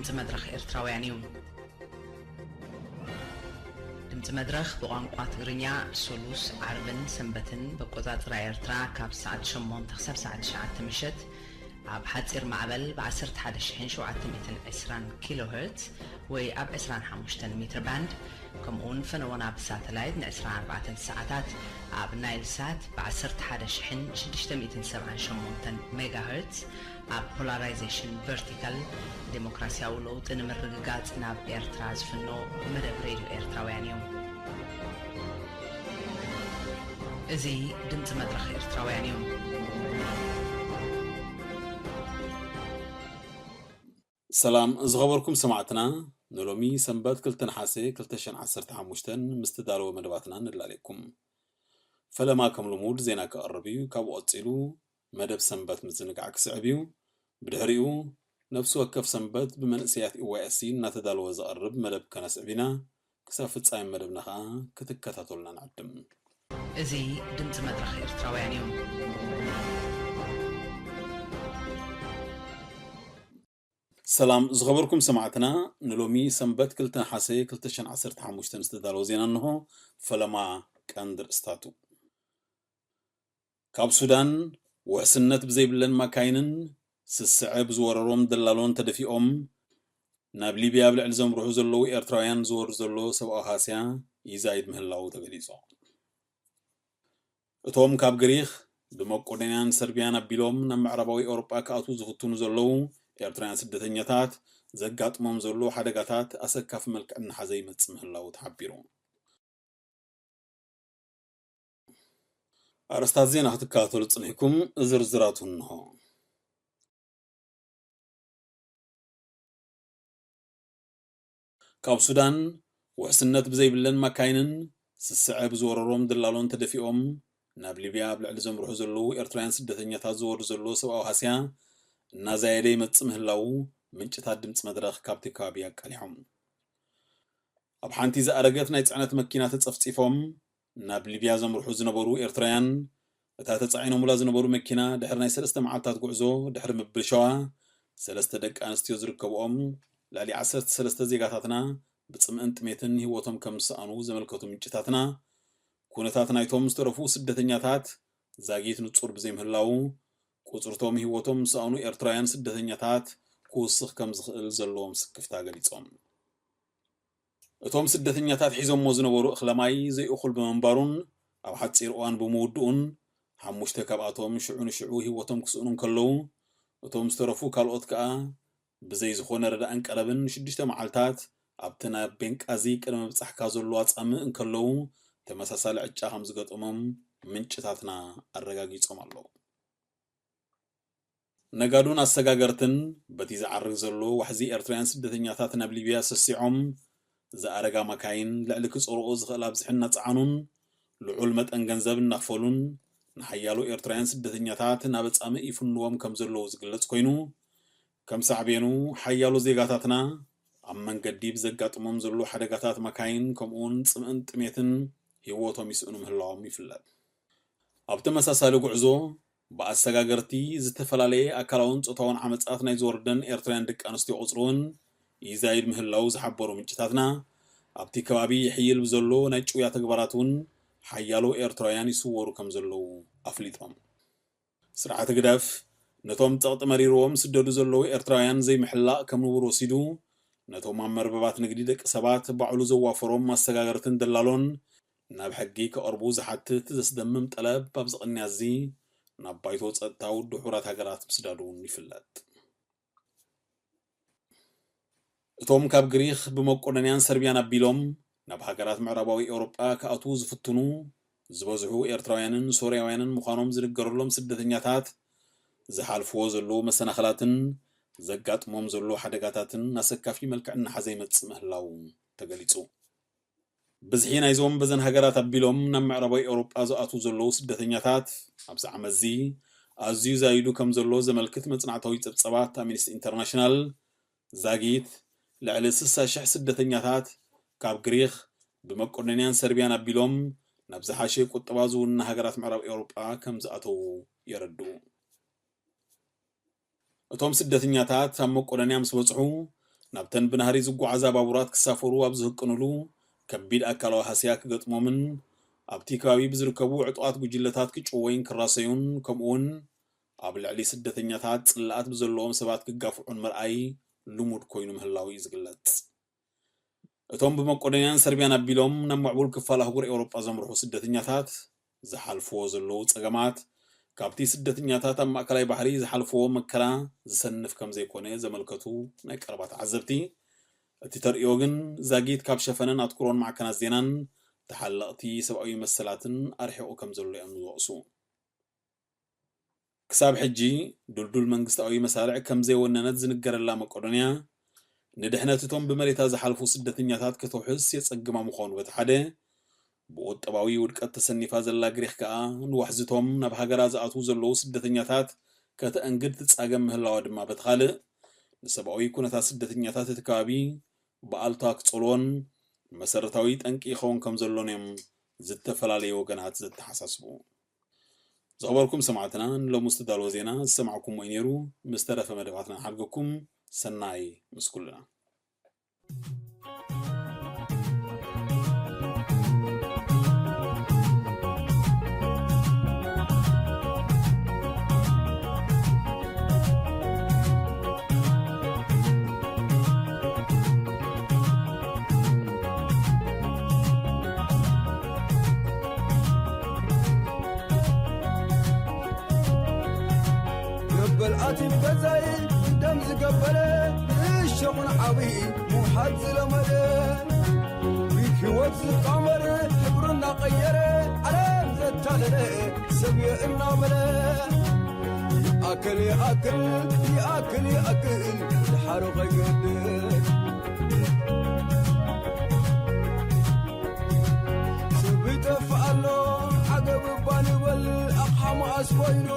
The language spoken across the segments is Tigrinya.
ድምፂ መድረኽ ኤርትራውያን እዩ። ድምፂ መድረኽ ብቋንቋ ትግርኛ ሰሉስ፣ ዓርብን ሰንበትን ብኣቆፃፅራ ኤርትራ ካብ ሰዓት ሸሞንተ ክሳብ ሰዓት ትሽዓተ ምሸት ኣብ ሓፂር ማዕበል ብ ዓሰርተ ሓደ ሺሕን ሸውዓተ ሚእትን ዕስራን ኪሎ ሄርትዝ ወይ ኣብ ዕስራን ሓሙሽተን ሜትር ባንድ፣ ከምኡውን ፈነወና ብሳተላይት ን ዕስራን ኣርባዕተን ሰዓታት ኣብ ናይል ሳት ብ ዓሰርተ ሓደ ሺሕን ሽዱሽተ ሚእትን ሰብዓን ሸሞንተን ሜጋ ሄርትዝ ኣብ ፖላራይዜሽን ቨርቲካል ዴሞክራሲያዊ ለውጢ ንምርግጋጽ ናብ ኤርትራ ዝፍኖ መደብ ሬድዮ ኤርትራውያን እዩ። እዚ ድምጺ መድረኽ ኤርትራውያን እዩ። ሰላም ዝኸበርኩም ሰማዕትና፣ ንሎሚ ሰንበት ክልተ ነሓሰ ክልተ ሽሕን ዓሰርተ ሓሙሽተን ምስ ተዳለወ መደባትና ንላለየኩም። ፈለማ ከም ልሙድ ዜና ክቐርብ እዩ። ካብኡ ቀጺሉ መደብ ሰንበት ምዝንጋዕ ክስዕብ እዩ። ብድሕሪኡ ነፍሲ ወከፍ ሰንበት ብመንእሰያት ኢ ዋይ ኤስ ሲ እናተዳለወ ዝቐርብ መደብ ከነስዕብ ኢና። ክሳብ ፍጻሜ መደብና ኸኣ ክትከታተሉና ንዕድም። እዚ ድምጺ መድረኽ ኤርትራውያን እዩ። ሰላም ዝኸበርኩም ሰማዕትና፣ ንሎሚ ሰንበት ክልተ ነሓሰ ክልተ ሽሕን ዓሰርተ ሓሙሽተን ዝተዳለወ ዜና እንሆ። ፈለማ ቀንዲ ርእስታቱ። ካብ ሱዳን ውሕስነት ብዘይብለን ማካይንን ስስዐ ብዝወረሮም ደላሎን ተደፊኦም ናብ ሊብያ ኣብ ልዕሊ ዘምርሑ ዘለዉ ኤርትራውያን ዝወርድ ዘሎ ሰብኣዊ ሃስያ ይዛይድ ምህላዉ ተገሊጹ። እቶም ካብ ግሪኽ ብመቄዶንያን ሰርቢያን ኣቢሎም ናብ ምዕራባዊ ኤውሮጳ ክኣትዉ ዝፍትኑ ዘለዉ ኤርትራውያን ስደተኛታት ዘጋጥሞም ዘሎ ሓደጋታት ኣሰካፊ መልክዕ እናሓዘ ይመጽእ ምህላዉ ተሓቢሩ። ኣርእስታት ዜና ክትከታተሉ ጽኒሕኩም፣ ዝርዝራቱ እንሆ። ካብ ሱዳን ውሕስነት ብዘይብለን ማካይንን ስስዐ ብዝወረሮም ደላሎን ተደፊኦም ናብ ሊብያ ኣብ ልዕሊ ዘምርሑ ዘለዉ ኤርትራውያን ስደተኛታት ዝወርድ ዘሎ ሰብኣዊ ሃስያ እናዛየደ ይመጽእ ምህላዉ ምንጭታት ድምጺ መድረኽ ካብቲ ከባቢ ኣቃሊሖም። ኣብ ሓንቲ ዝኣረገት ናይ ጽዕነት መኪና ተጸፍጺፎም ናብ ሊብያ ዘምርሑ ዝነበሩ ኤርትራውያን፣ እታ ተጻዒኖምላ ዝነበሩ መኪና ድሕሪ ናይ ሰለስተ መዓልታት ጉዕዞ ድሕሪ ምብልሻዋ፣ ሰለስተ ደቂ ኣንስትዮ ዝርከብኦም ልዕሊ ዓሰርተ ሰለስተ ዜጋታትና ብጽምእን ጥሜትን ህይወቶም ከም ዝሰኣኑ ዘመልከቱ ምንጭታትና፣ ኩነታት ናይቶም ዝተረፉ ስደተኛታት ዛጊት ንጹር ብዘይምህላዉ፣ ቁጽርቶም ህይወቶም ዝሰኣኑ ኤርትራውያን ስደተኛታት ክውስኽ ከም ዝኽእል ዘለዎም ስክፍታ ገሊጾም። እቶም ስደተኛታት ሒዞሞ ዝነበሩ እኽለ ማይ ዘይእኹል ብምንባሩን ኣብ ሓጺር እዋን ብምውድኡን፣ ሓሙሽተ ካብኣቶም ሽዑ ንሽዑ ህይወቶም ክስእኑ እንከለዉ፣ እቶም ዝተረፉ ካልኦት ከኣ ብዘይ ዝኾነ ረዳእን ቀረብን ሽዱሽተ መዓልታት ኣብቲ ናብ ቤንቃዚ ቅድሚ ምብጻሕካ ዘሎ ኣጻምእ እንከለዉ፣ ተመሳሳሊ ዕጫ ከም ዝገጠሞም ምንጭታትና ኣረጋጊጾም ኣለዉ። ነጋዶን ኣሰጋገርትን በቲ ዝዓርግ ዘሎ ዋሕዚ ኤርትራውያን ስደተኛታት ናብ ሊብያ ሰሲዖም ዝኣረጋ ማካይን ልዕሊ ክጸርኦ ዝኽእል ኣብዝሒ እናጸዓኑን ልዑል መጠን ገንዘብ እናኽፈሉን ንሓያሎ ኤርትራውያን ስደተኛታት ናብ ኣጻምእ ይፍንዎም ከም ዘለዉ ዝግለጽ ኮይኑ፣ ከም ሳዕቤኑ ሓያሎ ዜጋታትና ኣብ መንገዲ ብዘጋጥሞም ዘሎ ሓደጋታት ማካይን ከምኡውን ጽምእን ጥሜትን ህይወቶም ይስእኑ ምህላዎም ይፍለጥ። ኣብ ተመሳሳሊ ጉዕዞ ብኣሰጋገርቲ ዝተፈላለየ ኣካላውን ጾታውን ዓመጻት ናይ ዝወርደን ኤርትራውያን ደቂ ኣንስትዮ ቁጽሪ እውን ይዛይድ ምህላው ዝሓበሩ ምንጭታትና፣ ኣብቲ ከባቢ ይሕይል ብዘሎ ናይ ጭውያ ተግባራት እውን ሓያሎ ኤርትራውያን ይስወሩ ከም ዘለዉ ኣፍሊጦም። ስርዓት ህግደፍ ነቶም ጸቕጢ መሪርዎም ዝስደዱ ዘለዉ ኤርትራውያን ዘይምሕላቕ ከም ንቡር ወሲዱ፣ ነቶም ኣብ መርበባት ንግዲ ደቂ ሰባት ባዕሉ ዘዋፈሮም ኣሰጋገርትን ደላሎን ናብ ሕጊ ክቐርቡ ዝሓትት ዘስደምም ጠለብ ኣብዚ ቅንያት እዚ ናብ ባይቶ ጸጥታ ውድብ ሕቡራት ሃገራት ምስዳዱ እውን ይፍለጥ። እቶም ካብ ግሪኽ ብመቄዶንያን ሰርቢያን ኣቢሎም ናብ ሃገራት ምዕራባዊ ኤውሮጳ ክኣትዉ ዝፍትኑ ዝበዝሑ ኤርትራውያንን ሶርያውያንን ምዃኖም ዝንገረሎም ስደተኛታት ዝሓልፍዎ ዘለዉ መሰናኽላትን ዘጋጥሞም ዘሎ ሓደጋታትን ኣሰካፊ መልክዕ እናሓዘ ይመጽእ ምህላዉ ተገሊጹ። ብዝሒ ናይዞም በዘን ሃገራት ኣቢሎም ናብ ምዕራባዊ ኤውሮጳ ዝኣትዉ ዘለዉ ስደተኛታት ኣብዚ ዓመትዚ ኣዝዩ ዛይዱ ከም ዘሎ ዘመልክት መጽናዕታዊ ጸብጻባት ኣምነስቲ ኢንተርናሽናል፣ ዛጊት ልዕሊ ስሳ ሽሕ ስደተኛታት ካብ ግሪኽ ብመቄዶንያን ሰርቢያን ኣቢሎም ናብ ዝሓሸ ቁጠባ ዝውንና ሃገራት ምዕራብ ኤውሮጳ ከም ዝኣተዉ የረድኡ። እቶም ስደተኛታት ኣብ መቄዶንያ ምስ በጽሑ፣ ናብተን ብናህሪ ዝጓዓዛ ባቡራት ክሳፈሩ ኣብ ዝህቅንሉ፣ ከቢድ ኣካላዊ ሃስያ ክገጥሞምን ኣብቲ ከባቢ ብዝርከቡ ዕጡቓት ጉጅለታት ክጭወይን ክራሰዩን፣ ከምኡ እውን ኣብ ልዕሊ ስደተኛታት ጽልኣት ብዘለዎም ሰባት ክጋፍዑን ምርኣይ ልሙድ ኮይኑ ምህላዉ እዩ ዝግለጽ። እቶም ብመቄዶንያን ሰርቢያን ኣቢሎም ናብ ምዕቡል ክፋል ኣህጉር ኤውሮጳ ዘምርሑ ስደተኛታት ዝሓልፍዎ ዘለዉ ጸገማት፣ ካብቲ ስደተኛታት ኣብ ማእከላይ ባሕሪ ዝሓልፍዎ መከራ ዝሰንፍ ከም ዘይኮነ ዘመልከቱ ናይ ቀረባ ተዓዘብቲ፣ እቲ ተርእዮ ግን ዛጊት ካብ ሸፈነን ኣትኩሮን ማዕከናት ዜናን ተሓለቕቲ ሰብኣዊ መሰላትን ኣርሒቑ ከም ዘሎ እዮም ዝወቕሱ። ክሳብ ሕጂ ድልዱል መንግስታዊ መሳርዕ ከም ዘይወነነት ዝንገረላ መቄዶንያ፣ ንድሕነት እቶም ብመሬታ ዝሓልፉ ስደተኛታት ከተውሕስ የጸግማ ምዃኑ በቲ ሓደ፣ ብቁጠባዊ ውድቀት ተሰኒፋ ዘላ ግሪኽ ከኣ ንዋሕዝቶም ናብ ሃገራ ዝኣትዉ ዘለዉ ስደተኛታት ከተአንግድ ትጻገም ምህላዋ ድማ በቲ ካልእ፣ ንሰብኣዊ ኩነታት ስደተኛታት እቲ ከባቢ ብኣሉታ ክጸልዎን መሰረታዊ ጠንቂ ይኸውን ከም ዘሎን እዮም ዝተፈላለዩ ወገናት ዘተሓሳስቡ። ዝኸበርኩም ሰማዕትና፣ ንሎሚ ዝተዳለወ ዜና ዝሰማዕኩምዎ እዩ ነይሩ። ምስ ተረፈ መደባትና ንሓልገኩም። ሰናይ ምስ ኩልና። ገበል ኣትዩ ገዛኢ ደም ዝገበረ፣ ንእሽቶ ኹን ዓብዪ ምውሓድ ዝለመደ፣ ብህይወት ዝጣመር ሕብሩ እናቐየረ፣ ዓለም ዘታለለ ሰብ እየ እናበለ፣ ይኣክል ይኣክል ይኣክል ይኣክል ድሓሩ ከይገድል። ሰብ ይጠፍእ ኣሎ ዓገብ እባ ንበል፣ ኣቕሓ መኣስ ኮይኑ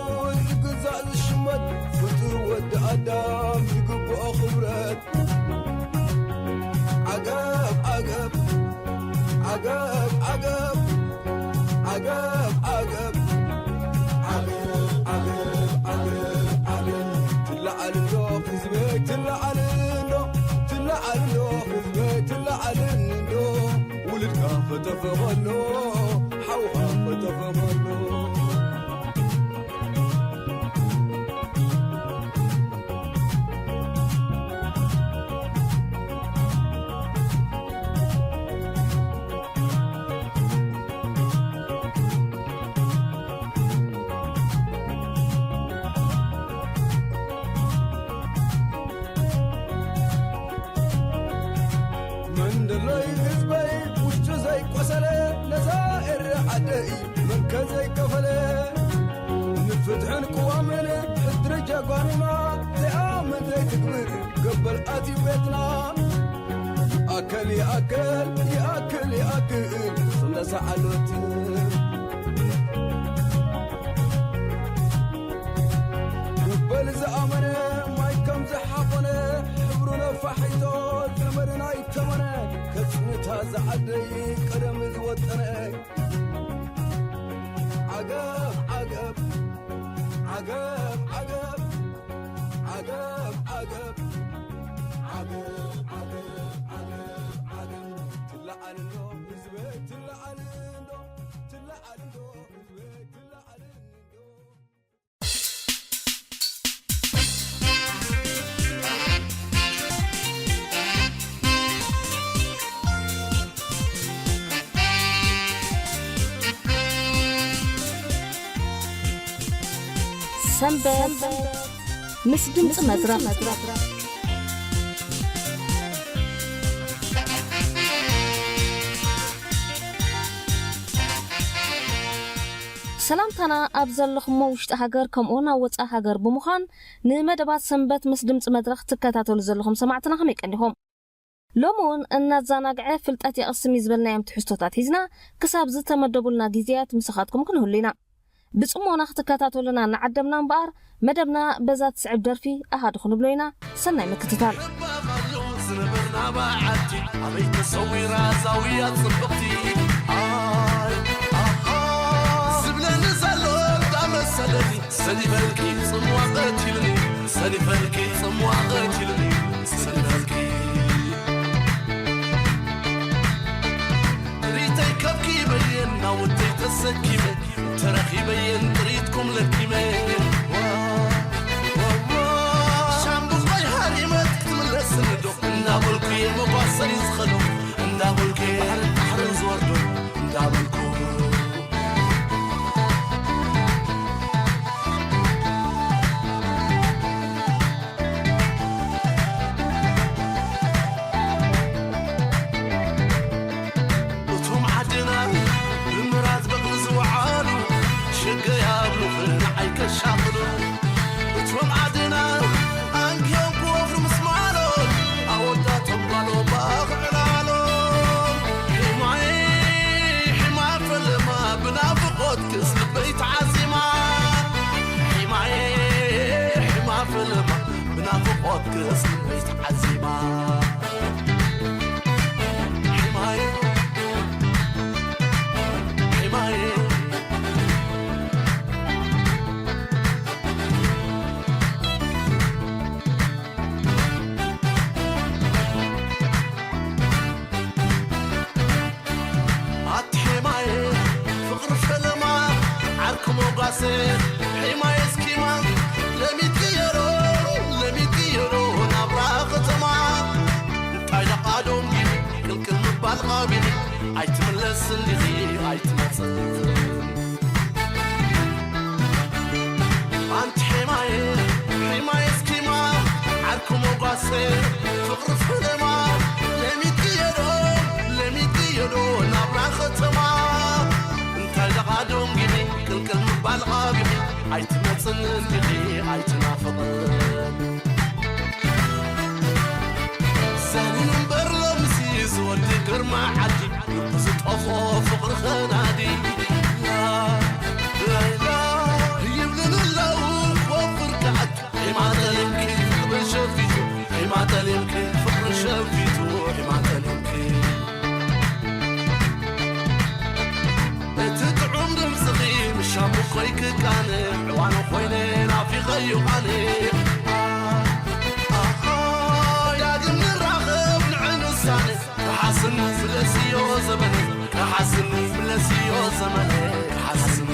ዝግዛእ ዝሽመት፣ ፍጡር ወዲ ኣዳም ይግብኦ ክብረት። ዓገብ ዓገብ ዓገብ ዓገብ ዓገብ ዓገብ ዓገብ ዓገብ ዓገብ ዓገብ። ትለዓል እንዶ ህዝበይ ትለዓል እንዶ፣ ትለዓል እንዶ ህዝበይ ትለዓል እንዶ፣ ውሉድካ ከተፈኸሎ ሓውኻ ከተፈኸሎ። መንደሎይ ህዝበይ ውሽጡ ዘይቆሰለ፣ ነዛ ኤረ ዓደይ መን ከ ዘይከፈለ? ንፍትሕን ቅዋምን ሕድሪ ጀጓኑና ዘይኣምን ዘይትግብር ገበል ኣትዩ ቤትና። ይኣከል ይኣከል ይኣክል ይኣክል ስለ ሰዓሎት። ገበል ዝኣመነ ማይ ከም ዝሓቆነ፣ ሕብሩ ነፋሒቶ ዘመድና ይተመነ፣ ከጽንታ ዝዓደይ ቀደም ዝወጠነ። ዓገብ ዓገብ ዓገብ ዓገብ ዓገብ ዓገብ ዓገብ ዓገብ ዓገብ ዓገብ። ትለዓል እንዶ ህዝበይ ትለዓል እንዶ፣ ትለዓል እንዶ ህዝበይ ትለዓል እንዶ። ሰንበት ምስ ድምፂ መድረኽ። ሰላምታና ኣብ ዘለኹሞ ውሽጢ ሃገር ከምኡውን ኣብ ወፃኢ ሃገር ብምዃን ንመደባት ሰንበት ምስ ድምፂ መድረኽ ትከታተሉ ዘለኹም ሰማዕትና ከመይ ቀኒኹም? ሎሚ እውን እናዘናግዐ ፍልጠት የቕስም እዩ ዝበልናዮም ትሕዝቶታት ሒዝና ክሳብ ዝተመደቡልና ግዜያት ምሳኻትኩም ክንህሉ ኢና። ብጽሞና ክትከታተሉና እናዓደምና እምበኣር፣ መደብና በዛ ትስዕብ ደርፊ ኣሃዱ ክንብሎ ኢና። ሰናይ ምክትታል። ልባም ኣሎ ዝነበርና በዓልቲ፣ ኣበይ ተሰዊራ ዛውያ ጽብቕቲ? ኣይ፣ ኣሃ፣ ዝብለኒ ዘሎ እንዳመሰለኒ፣ ሰሊፈልኪ ጽምዋ ቀቲልኒ፣ ሰሊፈልኪ ጽምዋ ቀቲልኒ፣ ሰሊፈልኪ ለኪመ ተረኺበየን ጥሪትኩም ለኪመ ሻምብቆይ ሃሪመት ክትምለስኒ ዶ እንዳበልኩ እየ መጓሰይ ዝኸዶ እንዳበልኩ እየ ባሕርን ባሕርን ዝወርዶ እንዳበልኩ እቶም ዓድና ብምራት በቕሊ ዝወዓሉ ሽገ ያብሉኽን ዓይከሻኽሉ እቶም ዓድና ኣንጊሆም ክወፍሩ ምስ ማሎ ኣወዳቶም ባሎ ባኽዕላሎ ሒማይ ሒማ ፈለማ ብናፍቖት ክስ ልበይ ተዓዚማ ሒማይ ሒማ ፈለማ ብናፍቖት ክስ ልበይ ተዓዚማ ሒማይ ሒማይ ኣቲ ሒማየ ፍቕሪ ፈለማ ዓርኪ ሞጓሰ ሒማየ እስኪማ ለሚድ ቅየሮ ለሚድ ቅየሮ ናብራ ከተማ እንታይ ደቓ ዶንጊ ቅልቅል ምባል ቐቢኒ ኣይትምለስን ዲኺ ኣይትመጽእ ኣንቲ ሒማየ ሒማየ እስኪማ ዓርኩ ሞጓሰ ፍቕሪ ፈለማ ለሚድ ቅየዶ ለሚድ ቅየዶ ናብራ ኸተማ እንታይ ደቓ ዶንጊኺ ቅልቅል ምባል ቐቢኺ ኣይትመጽን እንዲኺ ኣይትናፍቕን ዘኒን እምበር ሎምሲ ዝወዲ ግርማ ዓዲ ልቡ ዝጠፍኦ ፍቕሪ ኸናዲ ላይላ ይብልን ኣለዉ ክወፍር ክኣቱ ሒማ ጠሊምኪ ፍቕሪ ሸፊቱ ሒማ ጠሊምኪ ፍቕሪ ሸፊቱ ሒማ ጠሊምኪ እቲ ጥዑም ድምፅኺ ምሻሙ ኮይክ ቃንዕ ዕዋኑ ኮይነ ናፊቐዩ ቃንዕ ኣሃ ዳግም ንራኸብ ንዕን ውሳነ ክሓስኒ ምለስዮ ዘመነ ክሓስኒ ምለስዮ ዘመነ ክሓስኒ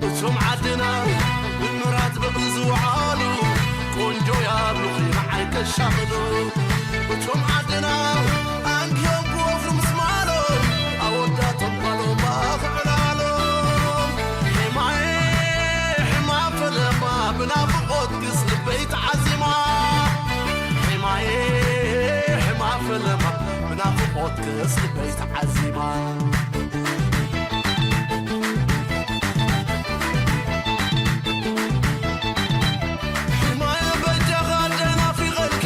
እቶም ዓድና ብምራት በቕሊ ዝወዓሉ ቆንጆ ያብሉኺ ንዓይ ከሻቕሉ እቶም ዓድና ኣንግዮም ክወፍሩ ምስ ማሎም ኣወዳቶም ጓሎም ኣኽዕላሎም ሒማየ ሕማ ፈለማ ብናፍቖት ግስ ልበይ ተዓዚማ ሒማየ ሕማ ፈለማ ብናፍቖት ግስ ልበይ ተዓዚማ ሒማየ በጃኻ ኣደ ናፊቐልኪ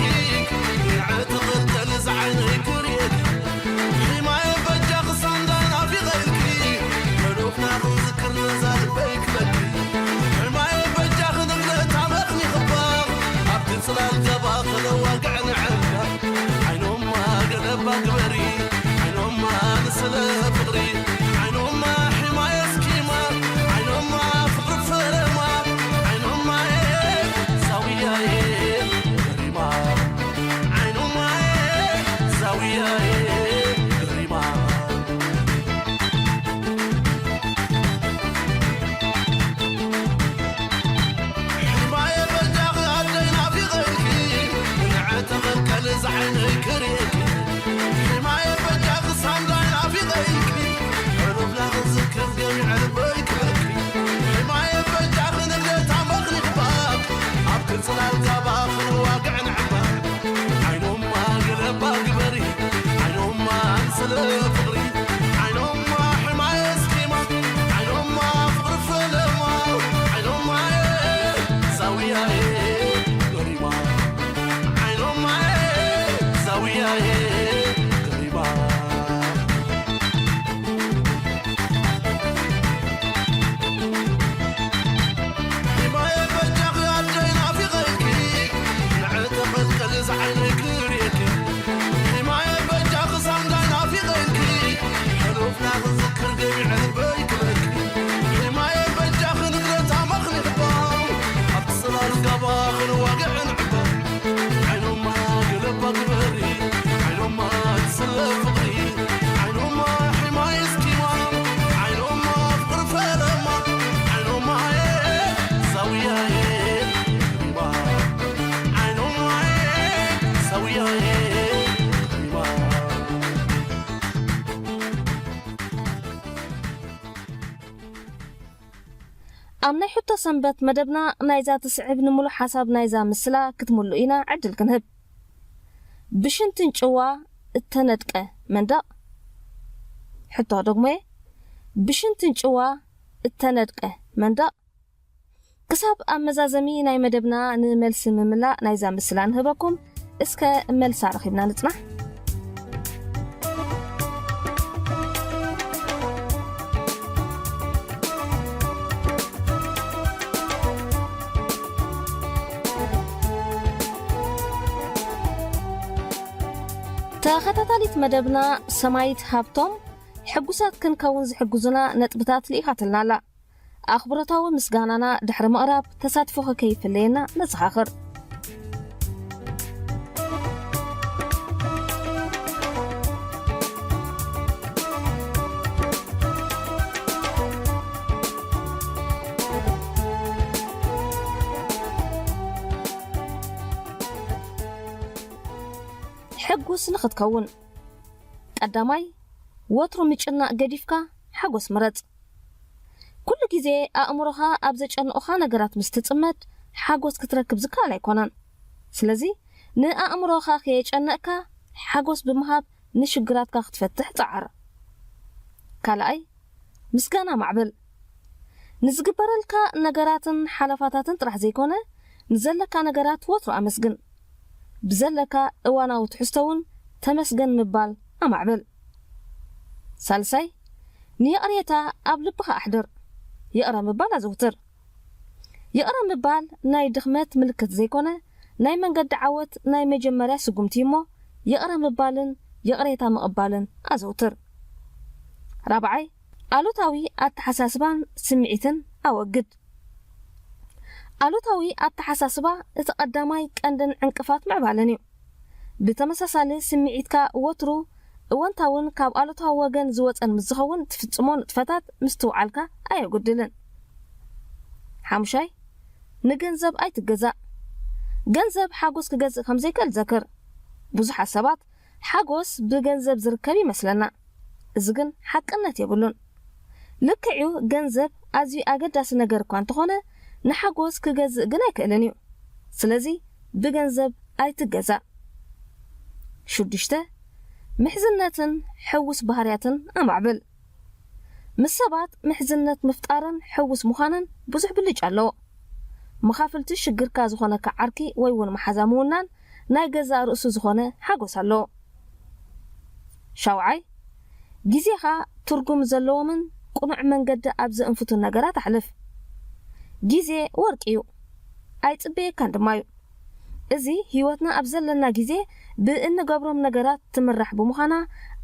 ንዕቲ ቕልቀል ዝዓይነይ ክርእየኪ ሒማየ በጃኺ ሳንዳ ናፊቐልኪ መዶፍና ክንዝክር ነዛ ልበይ ክበኪ ሒማየ በጃኺ ንብለታ መኽኒ ኽባኽ ኣብቲ ጽላል ገባ ክነዋግዕ ንዕምዳ ዓይኖማ ገለባ ግበሪ ዓይኖማ ንስለ ፍቕሪ ዓይኖማ ሒማየ እስኪማ ዓይኖማ ፍቕሪ ፈለማ ዓይኖማየ ዛውያየ ገሪማ ዓይኖማየ ዛውያየ ገሪማ ሒማየ በጃኺ ኣደይ ናፊቐልኪ ንዕቲ ቐልቀል ዝዓይነይ ክርእየኪ ሒማየ በጃኺ ሳንዳይ ናፊቐልኪ ሕሉፍና ክዝክር ገሚዐ ልበይ ክበኪ ሒማየ በጃኺ ንግደታ መኽኒ ክባክ ኣብቲ ጽላል ጋባ ክንዋግዕ ንዕባ ዓይኖማ ገለባ ግበሪ ዓይኖማ ንስለ ፍቕሪ ዓይኖማ ሕማየ እስኪማ ዓይኖማ ፍቕሪ ፈለማ ዓይኖማየ ዛውያየ ገሪማ ዓይኖማየ ዛውያየ ገሪማ ሒማየ በጃኺ ኣደይ ናፊቐልኪ ንዕቲ ቐልቀል ዝዓይነይ ክርእየኪ ሒማየ በጃኺ ሳንዳይ ናፊቐልኪ ሕሉፍና ክዝክር ገሚዐ ልበይ ክበኪ ሒማየ በጃኺ ንግረታ ኣብ ናይ ሕቶ ሰንበት መደብና ናይዛ ትስዕብ ንምሉእ ሓሳብ ናይዛ ምስላ ክትምሉ ኢና ዕድል ክንህብ። ብሽንትን ጭዋ እተነድቀ መንደቕ። ሕቶ ደግሞ'የ። ብሽንትን ጭዋ እተነድቀ መንደቕ። ክሳብ ኣብ መዛዘሚ ናይ መደብና ንመልሲ ምምላእ ናይዛ ምስላ ንህበኩም፣ እስከ መልሳ ረኺብና ንጽናሕ። ተኸታታሊት መደብና ሰማይት ሃብቶም፣ ሕጉሳት ክንከውን ዝሕግዙና ነጥብታት ልኢኻትልና ኣላ። ኣኽብሮታዊ ምስጋናና ድሕሪ ምቕራብ፣ ተሳትፎኺ ከይፍለየና ነዘኻኽር። ሕጉስ ንኽትከውን፣ ቀዳማይ፣ ወትሩ ምጭናቕ ገዲፍካ ሓጎስ ምረጽ። ኩሉ ግዜ ኣእምሮኻ ኣብ ዘጨንቑኻ ነገራት ምስ ትጽመድ፣ ሓጎስ ክትረክብ ዝከኣል ኣይኮነን። ስለዚ፣ ንኣእምሮኻ ከየጨነቕካ፣ ሓጎስ ብምሃብ ንሽግራትካ ክትፈትሕ ጸዓር። ካልኣይ፣ ምስጋና ማዕብል። ንዝግበረልካ ነገራትን ሓለፋታትን ጥራሕ ዘይኮነ፣ ንዘለካ ነገራት ወትሩ ኣመስግን። ብዘለካ እዋናዊ ትሕዝቶ እውን ተመስገን ምባል ኣማዕብል። ሳልሳይ፣ ንይቕሬታ ኣብ ልብኻ ኣሕድር። ይቕረ ምባል ኣዘውትር። ይቕረ ምባል ናይ ድኽመት ምልክት ዘይኮነ፣ ናይ መንገዲ ዓወት ናይ መጀመርያ ስጉምቲ እሞ፣ ይቕረ ምባልን ይቕሬታ ምቕባልን ኣዘውትር። ራብዓይ፣ ኣሉታዊ ኣተሓሳስባን ስምዒትን ኣወግድ። ኣሉታዊ ኣተሓሳስባ እቲ ቀዳማይ ቀንድን ዕንቅፋት ምዕባለን እዩ። ብተመሳሳሊ፣ ስምዒትካ ወትሩ እወንታውን ካብ ኣሉታዊ ወገን ዝወጸን ምስ ዝኸውን፣ ትፍጽሞ ንጥፈታት ምስትውዓልካ ኣየጉድልን። ሓሙሻይ፣ ንገንዘብ ኣይትገዛእ። ገንዘብ ሓጎስ ክገዝእ ከም ዘይክእል ዘክር። ብዙሓት ሰባት ሓጎስ ብገንዘብ ዝርከብ ይመስለና። እዚ ግን ሓቅነት የብሉን። ልክዕ'ዩ፣ ገንዘብ ኣዝዩ ኣገዳሲ ነገር እኳ እንተኾነ፣ ንሓጎስ ክገዝእ ግን ኣይክእልን እዩ። ስለዚ ብገንዘብ ኣይትገዛእ። ሽዱሽተ፣ ምሕዝነትን ሕውስ ባህርያትን ኣማዕብል። ምስ ሰባት ምሕዝነት ምፍጣርን ሕውስ ምዃንን ብዙሕ ብልጫ ኣለዎ። መኻፍልቲ ሽግርካ ዝኾነካ ዓርኪ ወይ እውን መሓዛ ምውናን ናይ ገዛእ ርእሱ ዝኾነ ሓጎስ ኣለዎ። ሻውዓይ፣ ግዜኻ ትርጉም ዘለዎምን ቅኑዕ መንገዲ ኣብ ዘእንፍቱን ነገራት ኣሕልፍ። ግዜ ወርቂ እዩ፣ ኣይጽበየካን ድማ እዩ። እዚ ህይወትና ኣብ ዘለና ግዜ ብእንገብሮም ነገራት ትምራሕ ብምዃና፣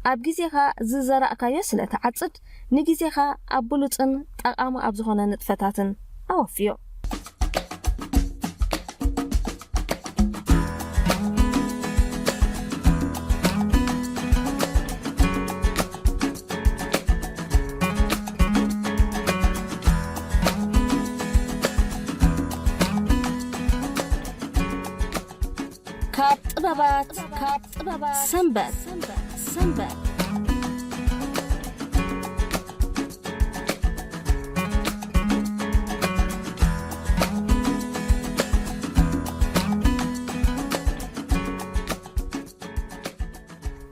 ኣብ ግዜኻ ዝዘራእካዮ ስለ ትዓጽድ፣ ንግዜኻ ኣብ ብሉጽን ጠቓሚ ኣብ ዝኾነ ንጥፈታትን ኣወፍዮ። ካብ ጥበባት፣ ካብ ጥበባት ሰንበት፣ ሰንበት።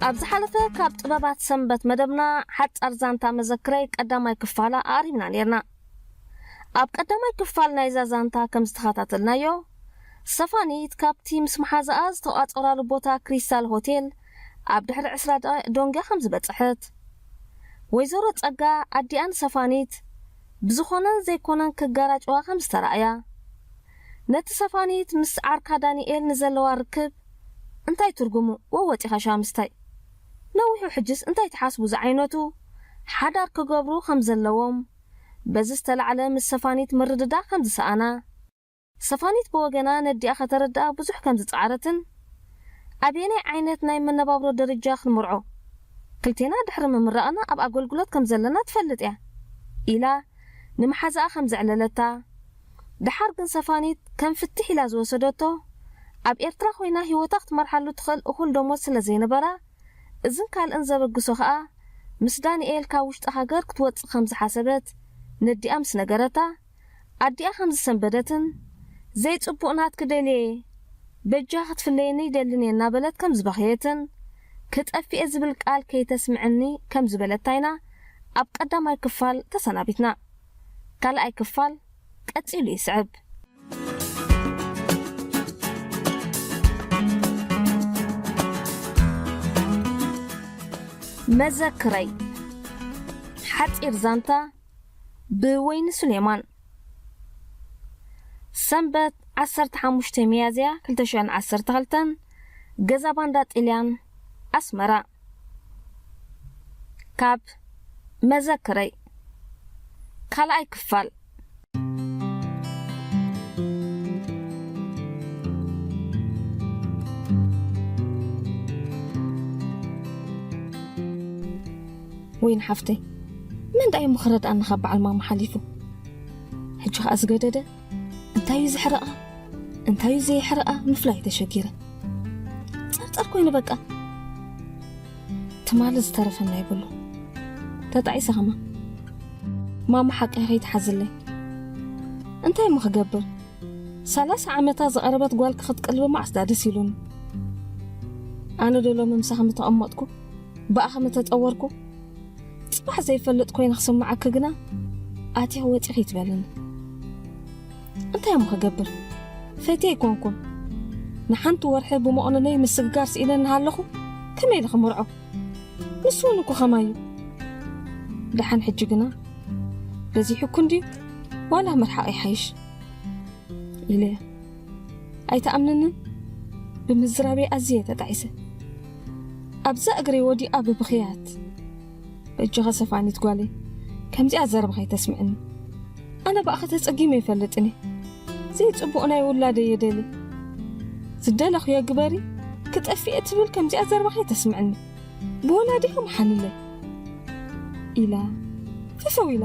ኣብ ዝሓለፈ ካብ ጥበባት ሰንበት መደብና፣ ሓጻር ዛንታ መዘክረይ ቀዳማይ ክፋላ ኣቕሪብና ኔርና። ኣብ ቀዳማይ ክፋል ናይዛ ዛንታ ከም ዝተኸታተልናዮ፣ ሰፋኒት ካብቲ ምስ መሓዛኣ ዝተቋጸራሉ ቦታ ክሪስታል ሆቴል ኣብ ድሕሪ ዕስራ ደቂቕ ደንጉያ ከም ዝበጽሐት፣ ወይዘሮ ጸጋ ኣዲኣን ሰፋኒት ብዝኾነን ዘይኮነን ክጋራጨዋ ከም ዝተራእያ፣ ነቲ ሰፋኒት ምስ ዓርካ ዳንኤል ንዘለዋ ርክብ እንታይ ትርጉሙ? ወወጢኻ ሻምስታይ። ነዊሑ ሕጅስ እንታይ ትሓስቡ ዝዓይነቱ ሓዳር ክገብሩ ከም ዘለዎም፣ በዚ ዝተላዕለ ምስ ሰፋኒት ምርድዳእ ከም ዝሰኣና፣ ሰፋኒት ብወገና ነዲኣ ከተረድኣ ብዙሕ ከም ዝጸዓረትን፣ ኣበየናይ ዓይነት ናይ መነባብሮ ደረጃ ክንምርዖ፣ ክልቴና ድሕሪ ምምራቕና ኣብ ኣገልግሎት ከም ዘለና ትፈልጥ እያ ኢላ ንመሓዛኣ ከም ዘዕለለታ፣ ደሓር ግን ሰፋኒት ከም ፍትሕ ኢላ ዝወሰደቶ፣ ኣብ ኤርትራ ኮይና ህይወታ ክትመርሓሉ ትኽእል እኹል ደሞዝ ስለ ዘይነበራ፣ እዝን ካልእን ዘበግሶ ከኣ ምስ ዳንኤል ካብ ውሽጢ ሃገር ክትወጽእ ከም ዝሓሰበት ነዲኣ ምስ ነገረታ፣ ኣዲኣ ከም ዝሰንበደትን፣ "ዘይጽቡቕ ናትኪ ደልየ፣ በጃ ክትፍለየኒ ይደልን እየ" እናበለት ከም ዝበኸየትን፣ "ክጠፍእ እየ" ዝብል ቃል ከይተስምዐኒ ከም ዝበለታ ኢና ኣብ ቀዳማይ ክፋል ተሰናቢትና። ካልኣይ ክፋል ቀጺሉ ይስዕብ። መዘክረይ፣ ሓጺር ዛንታ ብወይኒ ሱሌማን። ሰንበት ዓሰርተ ሓሙሽተ ሚያዝያ ክልተ ሽሕን ዓሰርተ ክልተን፣ ገዛ ባንዳ ጥልያን፣ ኣስመራ። ካብ መዘክረይ፣ ካልኣይ ክፋል። ወይኒ ሓፍተይ፣ መን ደኣ እሞ ክረድኣኒ ካብ በዓል ማማ ሓሊፉ? ሕጂ ኸኣ ዝገደደ፣ እንታይ እዩ ዘሕርቓ፣ እንታይ እዩ ዘየሕርቓ ምፍላይ ተሸጊረ። ጸርጸር ኮይኑ በቃ። ትማሊ ዝተረፈና ይብሉ። ተጣዒሰ ኸማ። ማማ ሓቂ ከይትሓዝለይ። እንታይ እሞ ክገብር? ሰላሳ ዓመታ ዝቐረበት ጓል ክትቅልቢ መዓስ ደኣ ደስ ኢሉኒ። ኣነ ዶ ሎሚ ምሳኺ ምተቐመጥኩ፣ ብኣኺ ምተጸወርኩ፣ ጽባሕ ዘይፈልጥ ኮይነ ክስምዓኪ ግና ኣቲኺ ወጺኺ ይትበልኒ። እንታይ እሞ ክገብር? ፈትየ ኣይኮንኩን። ንሓንቲ ወርሒ ብመቑነነይ ምስግጋር ስኢነ እናሃለኹ ከመይ ኢለ ክምርዖ? ንሱ እውን እኮ ኸማይ እዩ። ደሓን ሕጂ ግና በዚሑኩ እንድዩ፣ ዋላ ምርሓቕ ይሓይሽ ኢለ። ኣይትኣምንንን? ብምዝራበይ ኣዝየ ተጣዒሰ። ኣብዛ እግረይ ወዲቓ ብብኽያት፣ "በጃኻ ሰፋኒት ጓለይ፣ ከምዚኣ ዘረባ ከይተስምዕኒ። ኣነ ብኣኺ ተጸጊመ ይፈልጥን እየ። ዘይጽቡቕ ናይ ውላደይ እየ ደልየ። ዝደለኽዮ ግበሪ፣ ክጠፍእ እየ ትብል ከምዚኣ ዘረባ ከይተስምዕኒ። ብወላዲኺ ምሓልለይ" ኢላ ፍፍው ኢላ።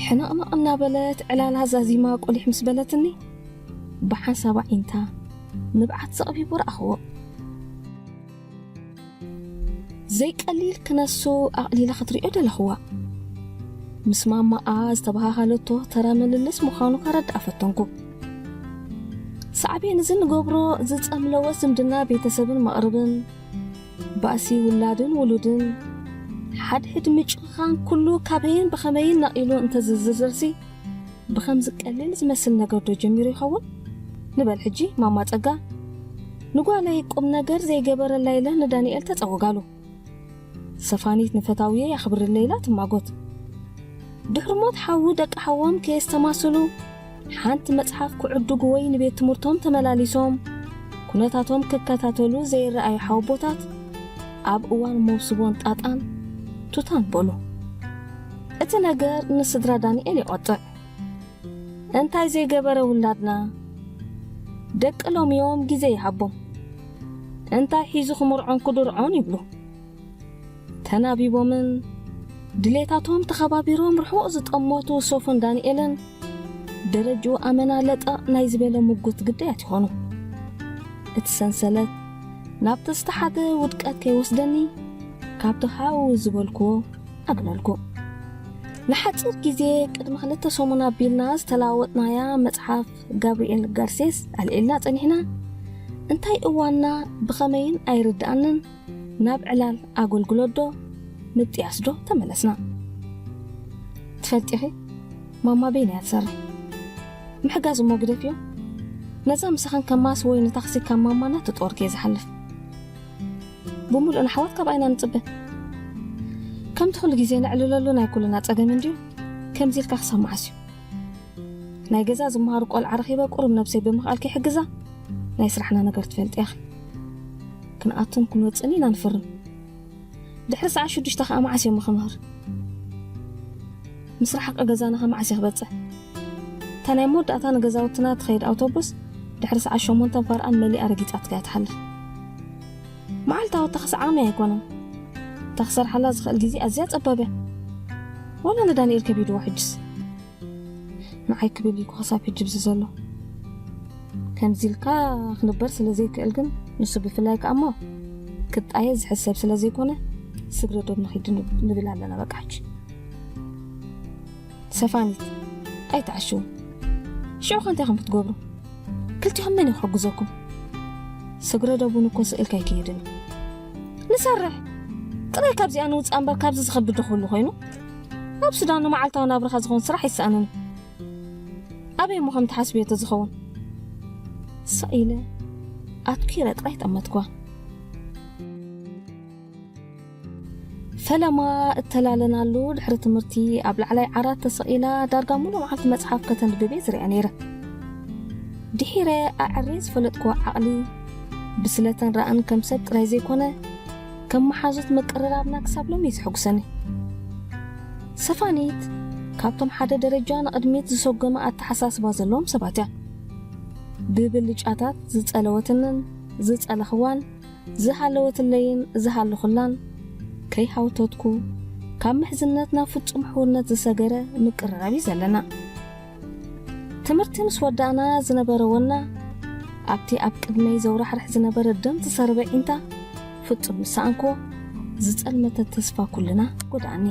ሕንቕንቕ እናበለት ዕላላ ዛዚማ ቁሊሕ ምስ በለትኒ፣ ብሓንሳብ ኣዒንታ ንብዓት ዘቕቢቡ ረኣኽዎ። ዘይቀሊል ክነሱ ኣቕሊለ ክትሪኦ ደለኽዋ። ምስ ማማኣ ዝተበሃሃለቶ ተራ ምልልስ ምዃኑ ከረድኣ ፈተንኩ። ሳዕቤን እዚ ንገብሮ ዝጸምለወ ዝምድና ቤተሰብን መቕርብን፣ ባእሲ ውላድን ውሉድን፣ ሓድሕድ ምጭኻን ኩሉ ካበይን ብኸመይን ነቒሉ እንተዝዝርዘርሲ፣ ብኸምዚ ቀሊል ዝመስል ነገር ዶ ጀሚሩ ይኸውን? ንበል ሕጂ ማማ ጸጋ፣ ንጓለይ ቁም ነገር ዘይገበረላ ኢለ ንዳንኤል ተጸውጋሉ። ሰፋኒት ንፈታውየ ያኽብርለይ ኢላ ትማጎት። ድሕሪ ሞት ሓዉ ደቂ ሓዎም ከየስተማስሉ፣ ሓንቲ መጽሓፍ ክዕድጉ ወይ ንቤት ትምህርቶም ተመላሊሶም ኩነታቶም ክከታተሉ ዘይረኣዩ ሓወቦታት፣ ኣብ እዋን መውስቦን ጣጣን ቱታን በሉ። እቲ ነገር ንስድራ ዳንኤል ይቖጥዕ። እንታይ ዘይገበረ ውላድና? ደቂ ሎሚዮም ግዜ ይሃቦም። እንታይ ሒዙ ክምርዖን ክድርዖን ይብሉ። ተናቢቦምን ድሌታቶም ተኸባቢሮም ርሑቕ ዝጠመቱ ሶፎን ዳንኤልን ደረጅኡ ኣመና ለጠቕ ናይ ዝበለ ምጉት ግዳያት ይኾኑ። እቲ ሰንሰለት ናብቲ ዝተሓተ ውድቀት ከይወስደኒ፣ ካብቲ ሃው ዝበልክዎ ኣግለልኩ። ንሓጺር ግዜ፣ ቅድሚ ክልተ ሰሙን ኣቢልና ዝተለዋወጥናያ መጽሓፍ ጋብርኤል ጋርሴስ ኣልዒልና ጸኒሕና። እንታይ እዋንና ብኸመይን ኣይርድኣንን፣ ናብ ዕላል ኣገልግሎት ዶ ምጥያስ ዶ ተመለስና። ትፈልጢ ኢኺ፣ ማማ በይና እያ ትሰርሕ። ምሕጋዝ እሞ ግደፍዮ። ነዛ ምሳኽን ከማስ ወይ ንታክሲ ካብ ማማና ትጦር ከየ ዝሓልፍ። ብምሉእ ንሓዋት ካብ ኣይና ንጽበ። ከምቲ ኩሉ ግዜ ነዕልለሉ ናይ ኩልና ጸገም እንድዩ፣ ከምዚ ኢልካ ክሳብ መዓስ እዩ? ናይ ገዛ ዝመሃሩ ቆልዓ ረኺበ ቁሩብ ነብሰይ ብምኽኣል ከይሕግዛ፣ ናይ ስራሕና ነገር ትፈልጢ ኢኺ። ክንኣቱን ክንወጽእን ኢና ንፍርም። ድሕሪ ሰዓት ሽዱሽተ ኸኣ መዓስ እዮም ክምህር? ምስ ረሓቐ ገዛና ኸ መዓስ እየ ክበጽሕ? እታ ናይ መወዳእታ ንገዛውትና ትኸይድ ኣውቶቡስ ድሕሪ ሰዓት ሸሞንተን ፋርኣን መሊኣ ረጊጻትካ እያ ትሓልፍ። መዓልታዊ ተኽሲ ዓቕሚ ኣይኮነን። እታ ክሰርሓላ ዝኽእል ግዜ ኣዝያ ጸባብ እያ። ዋላ ንዳንኤል ከቢድዎ ሕጅስ። ንዓይ ክብል እዩ ክሳብ ሕጂ ብዚ ዘሎ። ከምዚ ኢልካ ክንበር ስለ ዘይክእል ግን፣ ንሱ ብፍላይ ከኣ እሞ ክጣየ ዝሕሰብ ስለ ዘይኮነ፣ ስግረ ዶብ ንኺድ ንብል ኣለና በቃ ሕጂ። ሰፋኒት፣ ኣይትዓሽዉ። ሽዑ ከ እንታይ ኢኹም ክትገብሩ? ክልቲኹም መን እዩ ክሕግዘኩም? ስግረ ዶቡን እኮ ስእልካ ኣይክይድን እዩ። ንሰርሕ! ጥራይ ካብዚኣ ንውፃእ እምበር ካብዚ ዝኸብድ ዶ ክህሉ ኮይኑ? ኣብ ሱዳን ንመዓልታዊ ናብራኻ ዝኾን ስራሕ ኣይሰኣንን እዩ። ኣበይ እሞ ከም ትሓስብዮ ተዝኸውን? ስቕ ኢለ ኣትኲረ ጥራይ ጠመትኳ። ፈለማ እተላለናሉ ድሕሪ ትምህርቲ ኣብ ላዕላይ ዓራት ተሰቒላ ዳርጋ ሙሉእ መዓልቲ መጽሓፍ ከተንብብ እየ ዝሪኣ ነይረ። ድሒረ ኣዐርየ ዝፈለጥክዎ ዓቕሊ ብስለተን ራእን ከም ሰብ ጥራይ ዘይኮነ ከም መሓዙት ምቅርራብና ክሳብ ሎሚ እዩ ዘሐጉሰኒ። ሰፋኒት ካብቶም ሓደ ደረጃ ንቕድሚት ዝሰጎመ ኣተሓሳስባ ዘለዎም ሰባት እያ። ብብልጫታት ዝጸለወትንን ዝጸለኽዋን ዝሃለወትለይን ዝሃለኹላን ከይሃውተትኩ ካብ ምሕዝነት ናብ ፍጹም ሕውነት ዝሰገረ ምቅርራብ እዩ ዘለና። ትምህርቲ ምስ ወዳእና ዝነበረ ወና ኣብቲ ኣብ ቅድመይ ዘውራሕርሕ ዝነበረ ደም ዝሰርበ ዒንታ ፍጹም ምስ ሰኣንኮ ዝጸልመተ ተስፋ ኩልና ጎድኣኒ።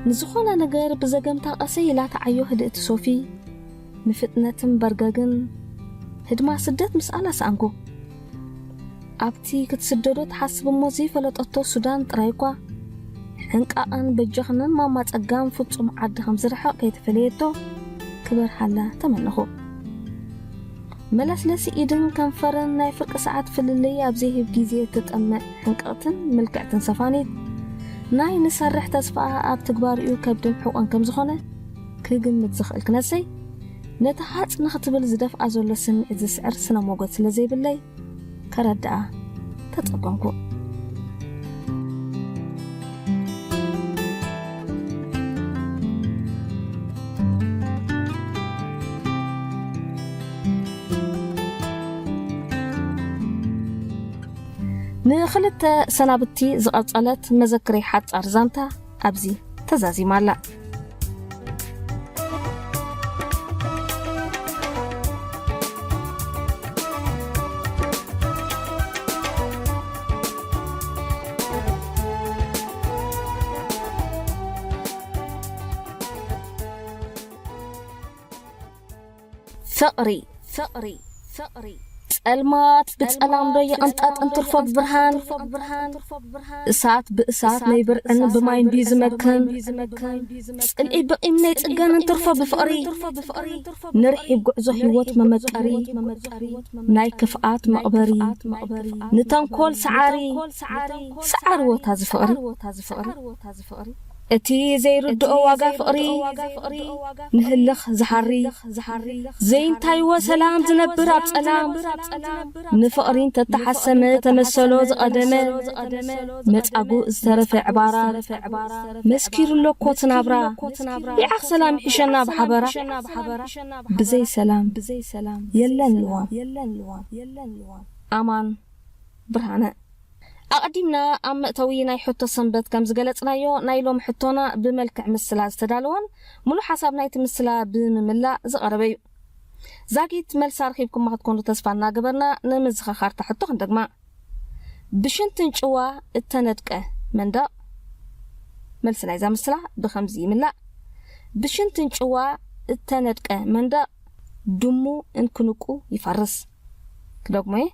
ንዝኾነ ነገር ብዘገምታ ቀሰይ ኢላ ተዓዮ ህድእቲ ሶፊ ንፍጥነትን በርገግን ህድማ ስደት ምስኣላ ሰኣንኩ። ኣብቲ ክትስደዶ ትሓስብ እሞ ዘይፈለጠቶ ሱዳን ጥራይ እኳ ሕንቃቐን በጃኽንን ማማ ጸጋም ፍጹም ዓዲ ከም ዝርሕቕ ከይተፈለየቶ ክበርሃላ ተመነኹ። መለስለሲ ኢድን ከንፈርን ናይ ፍርቂ ሰዓት ፍልልይ ኣብ ዘይህብ ግዜ እትጠምዕ ሕንቅቕትን ምልክዕትን ሰፋኒት ናይ ንሰርሕ ተስፋኣ ኣብ ትግባሪኡ ከብድን ሕቖን ከም ዝኾነ ክግምት ዝኽእል ክነሰይ ነቲ ሃጽ ንኽትብል ዝደፍኣ ዘሎ ስምዒት ዝስዕር ስነ ሞገት ስለ ዘይብለይ ከረድኣ ተጸገምኩ። ንኽልተ ሰናብቲ ዝቐጸለት መዘክረይ ሓጻር ዛንታ ኣብዚ ተዛዚማ ኣላ። ፍቕሪ፣ ፍቕሪ፣ ፍቕሪ። ጸልማት ብጸላም ዶ ይቕንጠጥ እንትርፎ ብብርሃን? እሳት ብእሳት ነይብርዕን ብማይ እንድዩ ዝመክን። ጽልኢ ብቂም ነይጽገን እንትርፎ ብፍቕሪ። ንርሒብ ጉዕዞ ህይወት መመቀሪ። ናይ ክፍኣት መቕበሪ። ንተንኮል ሰዓሪ። ሰዓሪ ወታ ዝፍቕሪ። እቲ ዘይርድኦ ዋጋ ፍቕሪ፣ ንህልኽ ዝሓሪ፣ ዘይንታይዎ ሰላም ዝነብር ኣብ ጸላም፣ ንፍቕሪ እንተተሓሰመ ተመሰሎ ዝቐደመ፣ መጻጉእ ዝተረፈ ዕባራ፣ መስኪሩ ኣሎ እኮ እቲ ናብራ፣ ቢዓኽ ሰላም ይሕሸና ብሓበራ፣ ብዘይ ሰላም የለን ልዋም። ኣማን ብርሃነ። ኣቐዲምና ኣብ መእተዊ ናይ ሕቶ ሰንበት ከም ዝገለጽናዮ፣ ናይ ሎሚ ሕቶና ብመልክዕ ምስላ ዝተዳለወን ሙሉእ ሓሳብ ናይቲ ምስላ ብምምላእ ዝቐረበ እዩ። ዛጊት መልሲ ኣርኺብኩማ ክትኮኑ ተስፋ እናገበርና፣ ንምዝኽኻርታ ሕቶ ክንደግማ። ብሽንትን ጭዋ እተነድቀ መንደቕ። መልሲ ናይዛ ምስላ ብኸምዚ ይምላእ። ብሽንትን ጭዋ እተነድቀ መንደቕ ድሙ እንክንቁ ይፈርስ። ክደግሞ'የ።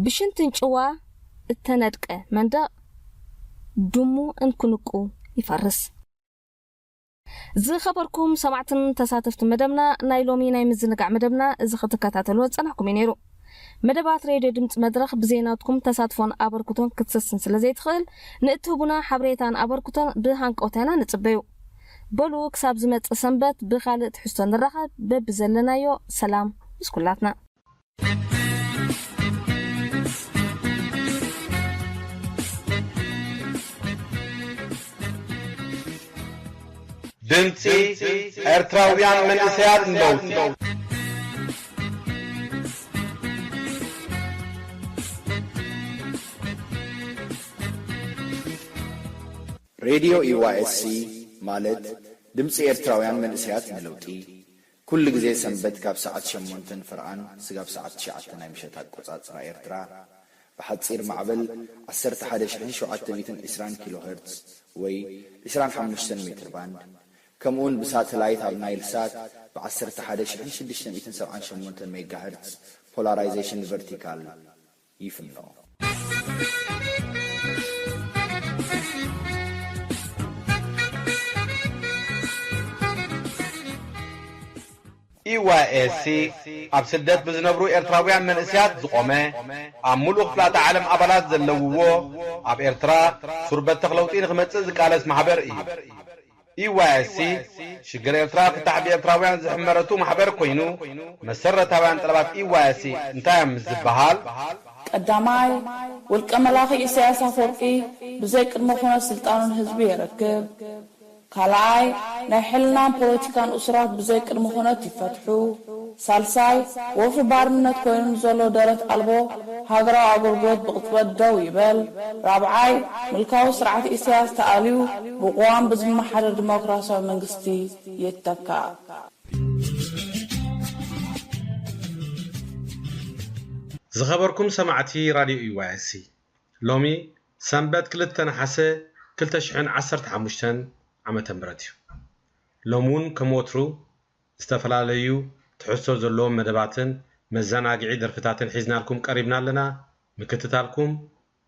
ብሽንትን ጭዋ እተነድቀ መንደቕ ድሙ እንክንቁ ይፈርስ። ዝኸበርኩም ሰማዕትን ተሳተፍቲ መደብና፣ ናይ ሎሚ ናይ ምዝንጋዕ መደብና እዚ ክትከታተልዎ ዝጸናሕኩም እዩ ነይሩ። መደባት ሬድዮ ድምጺ መድረኽ ብዘይ ናትኩም ተሳትፎን ኣበርክቶን ክትሰስን ስለ ዘይትኽእል፣ ንእትህቡና ሓበሬታን ኣበርክቶን ብሃንቀውታ ኢና ንጽበዩ። በሉ ክሳብ ዝመጽእ ሰንበት ብኻልእ ትሕዝቶ ንራኸብ። በብዘለናዮ ሰላም ምስ ኩላትና። ድምፂ ኤርትራውያን መንእሰያት ንለውጢ። ሬድዮ ዩ ዋይ ኤስ ሲ ማለት ድምፂ ኤርትራውያን መንእሰያት ንለውጢ፣ ኩሉ ግዜ ሰንበት ካብ ሰዓት ሸሞንተ ንፍርቓን ስጋብ ሰዓት ትሽዓተ ናይ ምሸት ኣቆጻጽራ ኤርትራ፣ ብሓጺር ማዕበል ዓሰርተ ሓደ ሽሕን ሸውዓተ ሚእትን ዕስራን ኪሎ ሄርትዝ ወይ ዕስራን ሓሙሽተን ሜትር ባንድ፣ ከምኡውን ብሳተላይት ኣብ ናይል ሳት ብ ዓሰርተ ሓደ ሺሕን ሽዱሽተ ሚእትን ሰብዓን ሸሞንተን ሜጋሄርትዝ ፖላራይዜሽን ቨርቲካል ይፍኖ። ኢዋይኤስሲ ኣብ ስደት ብዝነብሩ ኤርትራውያን መንእስያት ዝቖመ፣ ኣብ ምሉእ ክፍላተ ዓለም ኣባላት ዘለውዎ፣ ኣብ ኤርትራ ሱር በተኽ ለውጢ ንኽመጽእ ዝቃለስ ማሕበር እዩ። ኢዋይኤስሲ ሽግር ኤርትራ ፍታሕ ብኤርትራውያን ዝሕመረቱ ማሕበር ኮይኑ፣ መሰረታውያን ጠለባት ኢዋይኤስሲ እንታይ እዮም ምስ ዝበሃል፣ ቀዳማይ፣ ውልቀ መላኺ ኢሳያስ ኣፈወርቂ ብዘይ ቅድመ ኩነት ስልጣኑ ንህዝቢ የረክብ። ካልኣይ፣ ናይ ሕልናን ፖለቲካን እሱራት ብዘይ ቅድመ ኩነት ይፈትሑ። ሳልሳይ፣ ወፍሪ ባርነት ኮይኑ ንዘሎ ደረት ኣልቦ ሃገራዊ ኣገልግሎት ብቕጽበት ደው ይበል። ራብዓይ፣ ምልካዊ ስርዓት ኢሳያስ ተኣልዩ ብቅዋም ብዝመሓደር ዲሞክራሲያዊ መንግስቲ ይተካእ። ዝኸበርኩም ሰማዕቲ ራድዮ ኢዋይኤስሲ፣ ሎሚ ሰንበት ክልተ ነሓሰ ክልተ ሽሕን ዓሰርተ ሓሙሽተን ዓመተ ምህረት እዩ። ሎሚ እውን ከም ወትሩ ዝተፈላለዩ ትሕዝቶ ዘለዎም መደባትን መዘናግዒ ደርፍታትን ሒዝናልኩም ቀሪብና ኣለና። ምክትታልኩም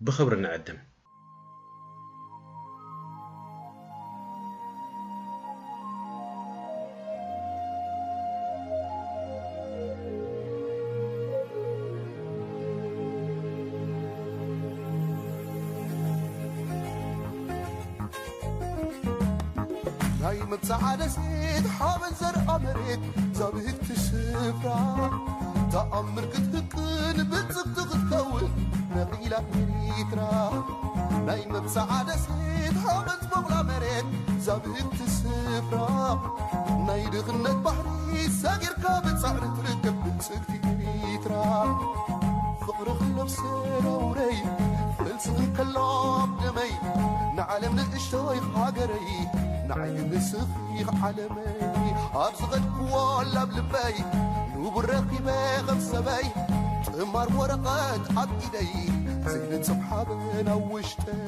ብኽብሪ ንዕድም። ናይ መብጽዓ ደሴት ሓበን ዘርኣ መሬት ዛብህቲ ስፍራ ተኣምር ክትህቅን ብጽብቲ ክትከውን ነቒላ ኤሪትራ ናይ መብጽዓ ደሴት ሓበን ትበቕላ መሬት ዛብህቲ ስፍራ ናይ ድኽነት ባሕሪ ሰጊርካ ብጻዕሪ ትርከብ ብልጽግቲ ኤሪትራ ፍቕርኺ ነብሰ ነውረይ ፈልሲ እንከሎ ኣብ ደመይ ንዓለም ንእሽቶይ ሃገረይ ንዓይ ንስኺ ዓለመይ ኣብ ዝኸድክዎ ላብ ልበይ ንቡር ረኺበ ኸም ሰበይ ጥማር ወረቐት ኣብ ኢደይ ዘይንጽፍ ሓበን ኣብ ውሽጠይ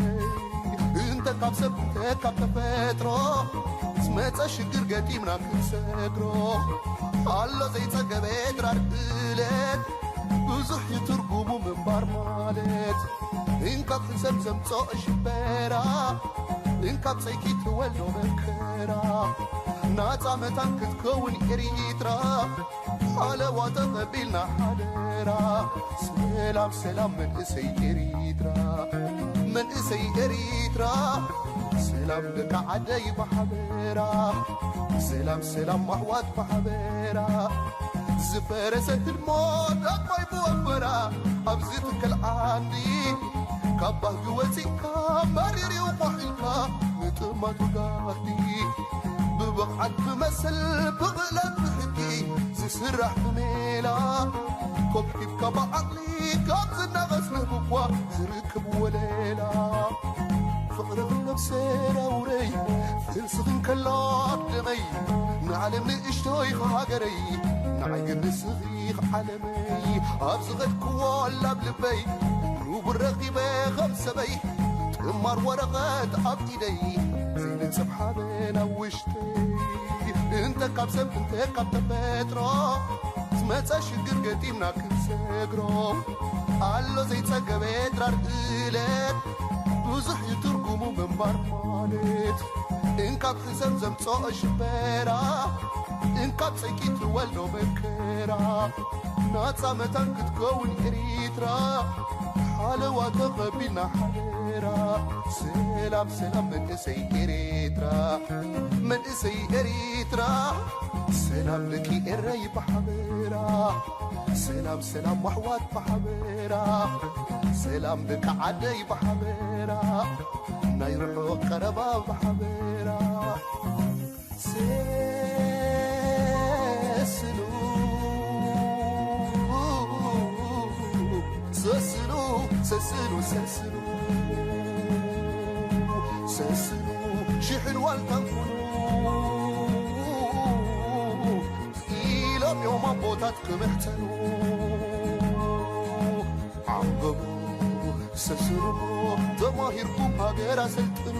እንተ ካብ ሰብ እንተ ካብ ተፈጥሮ ዝመጸ ሽግር ገጢምና ክንሰግሮ ኣሎ ዘይጸገበ ድራር እለት ብዙሕ እዩ ትርጉሙ ምንባር ማለት እንካብ ሕሰም ዘምጾ ሽበራ እንካብ ጸይኪ ትወልዶ መከራ ናጻ መታን ክትከውን ኤሪትራ ሓለዋ ተቐቢልና ሓደራ ሰላም ሰላም መንእሰይ ኤሪትራ መንእሰይ ኤሪትራ ሰላም ደቂ ዓደይ ብሓበራ ሰላም ሰላም ኣሕዋት ብሓበራ ዝፈረሰ ህልሞ ዳግማይ ብወንበራ ኣብዚ ትከል ዓዲ ካብ ባህጊ ወፂእካ መሪር እዩ ቋሒልካ ንጥማቱ ጋህዲ ብብቕዓት ብመሰል ብቕለት ብሕጊ ዝስራሕ ብሜላ ኮብ ሒብካ ብዓቕሊ ካብ ዝናቐስ ንህብኳ ዝርክ ክብወለላ ፍቕርኽን ነብሰ ናውረይ ፍልስኽን ከላ ደመይ ንዓለም ንእሽቶይ ሃገረይ ንዓይ ግን ንስኺ ዓለመይ ኣብ ዝኸድክዎ ላብ ልበይ ንቡር ረኺበ ኸም ሰበይ ጥማር ወረቐት ኣብ ኢደይ ዘይንጽፍ ሓበን ኣብ ውሽጠይ እንተ ካብ ሰብ እንተ ካብ ተፈጥሮ ዝመጸ ሽግር ገጢምና ክንሰግሮ ኣሎ ዘይጸገበ ድራር እለት ብዙሕ እዩ ትርጉሙ ምንባር ማለት እንካብ ሕሰም ዘምጽኦ ሽበራ እንካብ ጸይቂ ትወልዶ መከራ ናጻ መታን ክትከውን ኤሪትራ ሓለዋ ተቐቢልና ሓደራ ሰላም ሰላም መንእሰይ ኤሪትራ መንእሰይ ኤሪትራ ሰላም ደቂ ኤረይ ብሓበራ ሰላም ሰላም ኣሕዋት ብሓበራ ሰላም ደቂ ዓደይ ብሓበራ ናይ ርሑቕ ቀረባ ብሓበራ ሰስኑ ሰስኑ ሰስኑ ሰስኑ ሰስኑ ሽሕን ዋልታን ኩኑ ኢሎም እዮም ኣቦታት ክምሕተኑ ዓንብቡ ሰስኑ ተማሂርኩም ሃገር ኣሰልጥኑ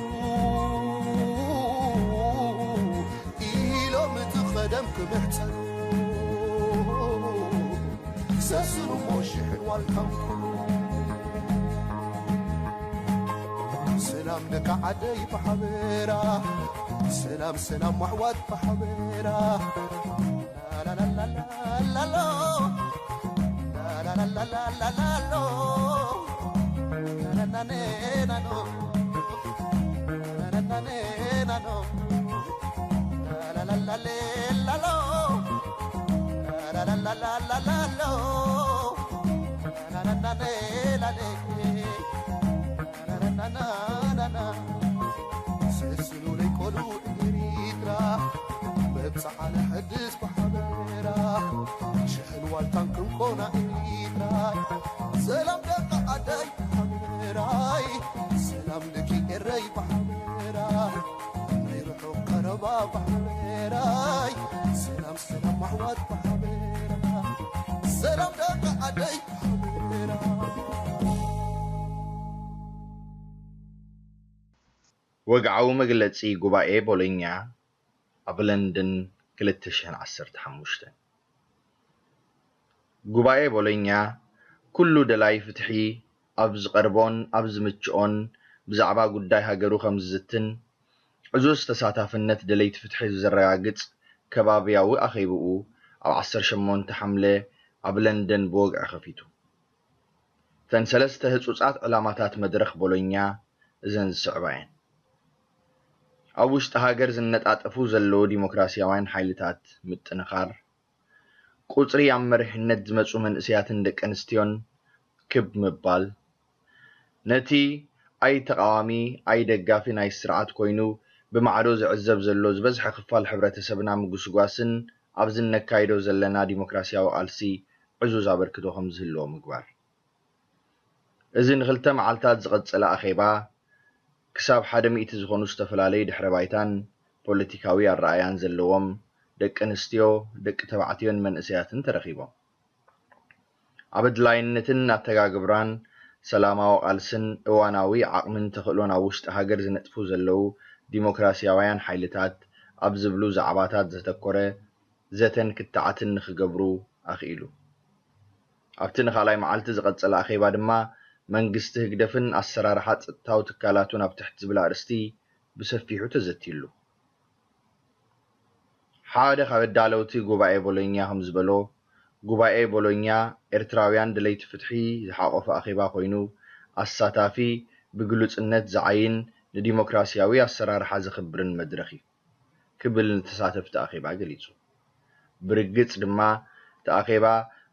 ደም ክምሕጸኑ ሰስኑ እሞ ሽሕን ዋልታን ኩኑ። ሰላም ደቂ ዓደይ ብሓበራ፣ ሰላም ሰላም ኣሕዋት ብሓበራ። ላላላላላሎ፣ ላላላላላሎ፣ ናናኔናኖ፣ ናናኔናኖ። ሰስኑለይ ቆልዑ ኤሪትራ፣ መብጽዓ ንሐድስ ብሓበራ፣ ሽሕን ዋልታን ክንኮና ኤሪትራ። ሰላም ደቂ ዓደይ ብሓበራይ፣ ሰላም ደቂ ኤረይ ብሓበራ። ናይ ርሑቕ ቀረባ ብሓበራይ፣ ሰላም ሰላም ኣሕዋት ብሓበራ። ሰላም ደቂ ዓደይ ብሓበራ። ወግዓዊ መግለጺ ጉባኤ ቦሎኛ ኣብ ለንደን ክልተ ሽሕን ዓሰርተ ሓሙሽተን። ጉባኤ ቦሎኛ ኩሉ ደላይ ፍትሒ ኣብ ዝቐርቦን ኣብ ዝምችኦን ብዛዕባ ጉዳይ ሃገሩ ከም ዝዝትን ዕዙዝ ተሳታፍነት ደለይቲ ፍትሒ ዘረጋግጽ ከባብያዊ ኣኼብኡ ኣብ ዓሰርተ ሸሞንተ ሓምለ ኣብ ለንደን ብወግዒ ከፊቱ። እተን ሰለስተ ህጹጻት ዕላማታት መድረኽ ቦሎኛ እዘን ዝስዕባ እየን። ኣብ ውሽጢ ሃገር ዝነጣጠፉ ዘለዉ ዲሞክራስያውያን ሓይልታት ምጥንኻር፣ ቁጽሪ ኣብ መሪሕነት ዝመጹ መንእሰያትን ደቂ ኣንስትዮን ክብ ምባል፣ ነቲ ኣይ ተቓዋሚ ኣይ ደጋፊ ናይ ስርዓት ኮይኑ ብማዕዶ ዝዕዘብ ዘሎ ዝበዝሐ ክፋል ሕብረተሰብና ምጉስጓስን ኣብዚ እነካይዶ ዘለና ዲሞክራስያዊ ቃልሲ ዕዙዝ ኣበርክቶ ከም ዝህልዎ ምግባር። እዚ ንኽልተ መዓልታት ዝቐጸለ ኣኼባ፣ ክሳብ ሓደ ሚእቲ ዝኾኑ ዝተፈላለዩ ድሕረ ባይታን ፖለቲካዊ ኣረኣእያን ዘለዎም ደቂ ኣንስትዮ፣ ደቂ ተባዕትዮን መንእሰያትን ተረኺቦም። ኣብ ኣድላይነትን ኣተጋግብራን ሰላማዊ ቃልስን እዋናዊ ዓቕምን ተኽእሎን ኣብ ውሽጢ ሃገር ዝነጥፉ ዘለዉ ዲሞክራስያውያን ሓይልታት ኣብ ዝብሉ ዛዕባታት ዘተኮረ ዘተን ክትዓትን ንኽገብሩ ኣኽኢሉ። ኣብቲ ንኻልኣይ መዓልቲ ዝቐጸለ ኣኼባ ድማ፣ መንግስቲ ህግደፍን ኣሰራርሓ ጸጥታዊ ትካላቱን ኣብ ትሕቲ ዝብል ኣርእስቲ ብሰፊሑ ተዘትዩሉ። ሓደ ካብ ኣዳለውቲ ጉባኤ ቦሎኛ ከም ዝበሎ፣ ጉባኤ ቦሎኛ ኤርትራውያን ደለይቲ ፍትሒ ዝሓቖፈ ኣኼባ ኮይኑ፣ ኣሳታፊ፣ ብግሉጽነት ዝዓይን፣ ንዲሞክራስያዊ ኣሰራርሓ ዘኽብርን መድረኽ እዩ። ክብል ንተሳተፍቲ ኣኼባ ገሊጹ። ብርግጽ ድማ፣ እቲ ኣኼባ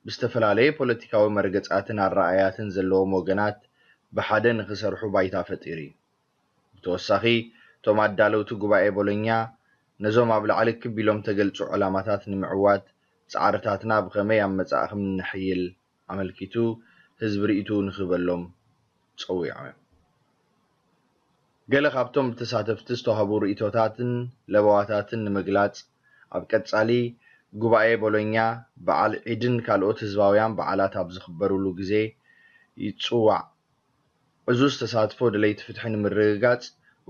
ብዝተፈላለየ ፖለቲካዊ መርገጻትን ኣረኣእያትን ዘለዎም ወገናት ብሓደ ንኽሰርሑ ባይታ ፈጢሩ እዩ። ብተወሳኺ፣ እቶም ኣዳለውቲ ጉባኤ ቦሎኛ ነዞም ኣብ ላዕሊ ክብ ኢሎም ተገልጹ ዕላማታት ንምዕዋት ጻዕርታትና ብኸመይ ኣብ መጻኢ ከም እነሕይል ኣመልኪቱ ህዝቢ ርእይትኡ ንኽህበሎም ጸዊዖም እዮም። ገለ ካብቶም ብተሳተፍቲ ዝተዋህቡ ርእይቶታትን ለበዋታትን ንምግላጽ፣ ኣብ ቀጻሊ ጉባኤ ቦሎኛ በዓል ዒድን ካልኦት ህዝባውያን በዓላት ኣብ ዝኽበሩሉ ግዜ ይጽዋዕ። ዕዙዝ ተሳትፎ ደለይቲ ፍትሒ ንምርግጋጽ፣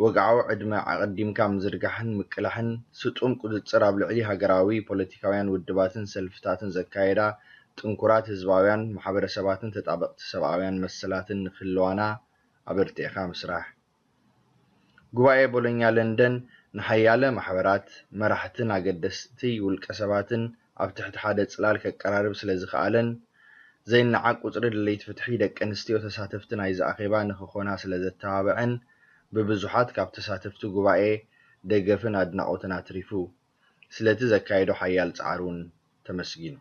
ወግዓዊ ዕድመ ኣቐዲምካ ምዝርጋሕን ምቅላሕን፣ ስጡም ቁጽጽር ኣብ ልዕሊ ሃገራዊ ፖለቲካውያን ውድባትን ሰልፍታትን ዘካየዳ ጥንኩራት ህዝባውያን ማሕበረሰባትን ተጣበቕቲ ሰብኣውያን መሰላትን ንክህልዋና ኣበርቲዕካ ምስራሕ። ጉባኤ ቦሎኛ ለንደን ንሓያለ ማሕበራት፣ መራሕትን ኣገደስቲ ውልቀ ሰባትን ኣብ ትሕቲ ሓደ ጽላል ከቀራርብ ስለ ዝኸኣለን፣ ዘይነዓቕ ቁጽሪ ደለይቲ ፍትሒ ደቂ ኣንስትዮ ተሳተፍቲ ናይዚ ኣኼባ ንኽኾና ስለ ዘተባብዐን፣ ብብዙሓት ካብ ተሳተፍቲ ጉባኤ ደገፍን ኣድናቖትን ኣትሪፉ። ስለቲ ዘካየዶ ሓያል ጻዕሪ እውን ተመስጊኑ።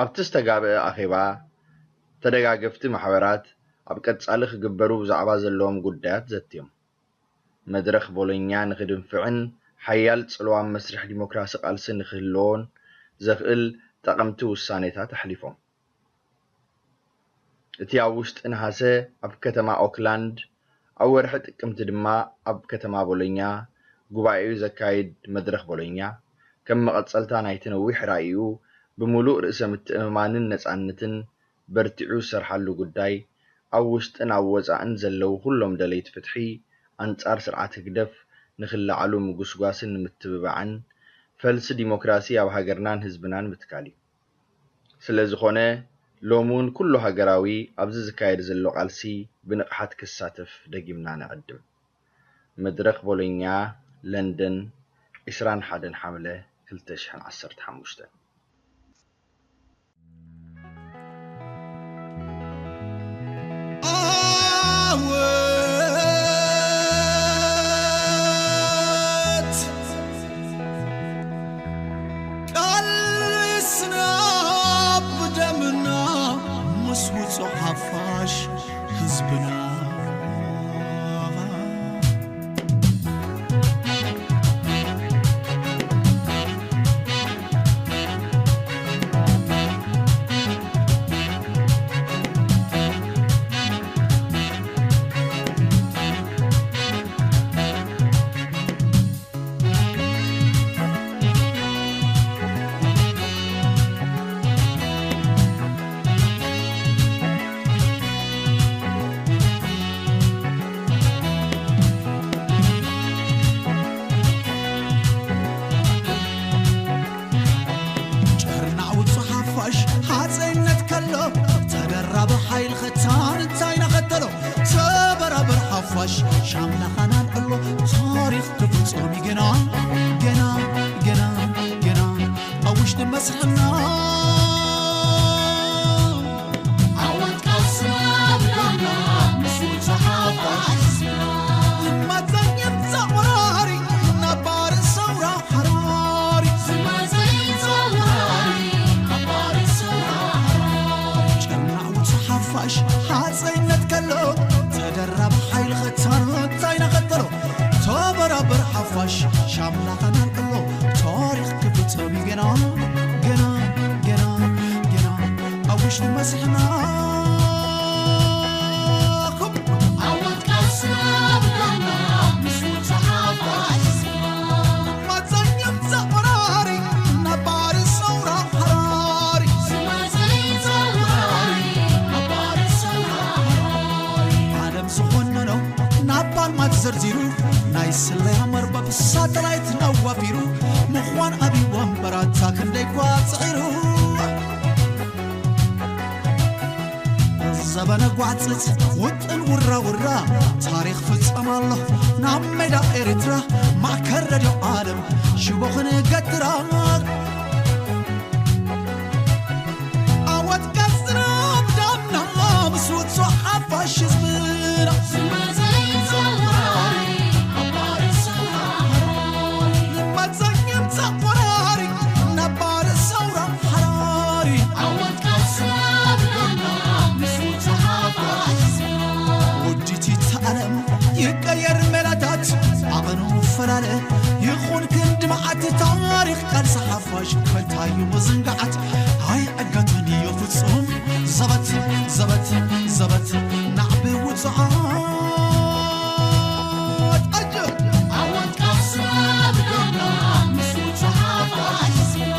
ኣብቲ ዝተጋብአ ኣኼባ፣ ተደጋገፍቲ ማሕበራት ኣብ ቀጻሊ ክግበሩ ብዛዕባ ዘለዎም ጉዳያት ዘትዮም። መድረኽ ቦሎኛ ንኽድንፍዕን ሓያል ጽልዋ ኣብ መስርሕ ዲሞክራሲ ቃልሲ ንኽህልዎን ዘኽእል ጠቐምቲ ውሳኔታት ኣሕሊፎም። እቲ ኣብ ውሽጢ ነሃሰ ኣብ ከተማ ኦክላንድ፣ ኣብ ወርሒ ጥቅምቲ ድማ ኣብ ከተማ ቦሎኛ ጉባኤኡ ዘካይድ መድረኽ ቦሎኛ፣ ከም መቐጸልታ ናይቲ ነዊሕ ራኢኡ ብምሉእ ርእሰ ምትእምማንን ነጻነትን በርቲዑ ዝሰርሓሉ ጉዳይ፣ ኣብ ውሽጥን ኣብ ወጻእን ዘለዉ ኩሎም ደለይቲ ፍትሒ ኣንጻር ስርዓት ህግደፍ ንኽለዓሉ ምጉስጓስን ንምትብባዕን፣ ፈልሲ ዲሞክራሲ ኣብ ሃገርናን ህዝብናን ምትካል እዩ። ስለ ዝኾነ፣ ሎሚ እውን ኩሉ ሃገራዊ ኣብዚ ዝካየድ ዘሎ ቃልሲ ብንቕሓት ክሳተፍ ደጊምና ንዕድም። መድረኽ ቦሎኛ፣ ለንደን፣ ዕስራን ሓደን ሓምለ ክልተ ሽሕን ዓሰርተ ሓሙሽተን። ዓወት ቃልስና ብደምና ምስ ውጹዕ ሓፋሽ ህዝብና። ጨርናዕ ውጹ ሓፋሽ ሃጸይነት ከሎ፣ ተደራቢ ሓይሊ ኸታን እንታይ ነኸተሎ? ተበራበር ሓፋሽ ሻምላኻና ንዕሎ፣ ታሪኽ ክፍጸም እዩ ገና፣ ገና፣ ገና፣ ገና ኣብ ውሽጢ መስርሕና። ዓወት ቃልስና ብደምና ምስ ውጹ ሓፋሽ ህዝብና። ዝማጸን የምጻእ ወራሪ፣ ነባሪ ሰውራ ሓራሪ። ዝማጸን የምጻእ ወራሪ፣ ነባሪ ሰውራ ሓራሪ። ጨርናዕ ውጹ ሓፋሽ ሃጸይነት ከሎ፣ ተደራቢ ሓይሊ ኸታን እንታይ ነኸተሎ? ተበራበር ሓፋሽ ሻምላኻና ንዕሎ፣ ታሪኽ ክፍጸም እዩ ገና፣ ገና፣ ገና፣ ገና ኣብ ውሽጢ መስርሕና። ዓወት ቃልስና ብደምና ምስ ውጹ ሓፋሽ ህዝብና። ዝማጸን የምጻእ ወራሪ፣ ነባሪ ሰውራ ሓራሪ። ዝማጸን የምጻእ ወራሪ፣ ነባሪ ሰውራ ሓራሪ። ዓለም ዝኾነኖ ናብ ባልማት ዘርዚሩ፣ ናይ ስለያ መርበብ ሳተላይት ኣዋፊሩ፣ ምዃን ኣብይዋ እምበራታ ክንደይ እኳ ጽዒሩ። ዘበነ ጓዕጽጽ ውጥን ውራ ውራ፣ ታሪኽ ፍጸም ኣሎ ናብ ሜዳ ኤርትራ፣ ማዕከን ረድዮ ዓለም ሽቦ ክንገትራ። ዓወት ቀጽና ብደምና ምስ ውጹዕ ሓፋሽ ህዝብና። ዝመጸ ይምጻእ ወራሪ፣ ነባሪ ሰውራ ሓራሪ። ዝመጸ ይምጻእ ወራሪ፣ ነባሪ ሰውራ ሓራሪ። ዓወት ቃልስና ብደምና ምስ ውጹዕ ሓፋሽ ህዝብና። ውዲት ይተኣለም ይቀየር ሜላታት፣ ዓቐኑ ፈላለ ይኹን ክንዲ መዓት፣ ታሪኽ ቃልሲ ሓፋሽ ፈንታዩ ምዝንጋዓት ኣይዕገትን እዩ ፍጹም። ዘበት፣ ዘበት፣ ዘበት ናዕቢ ውጹዓት። ኣጀ! ዓወት ቃልስና ብደምና ምስ ውጹዓት ቃልስና።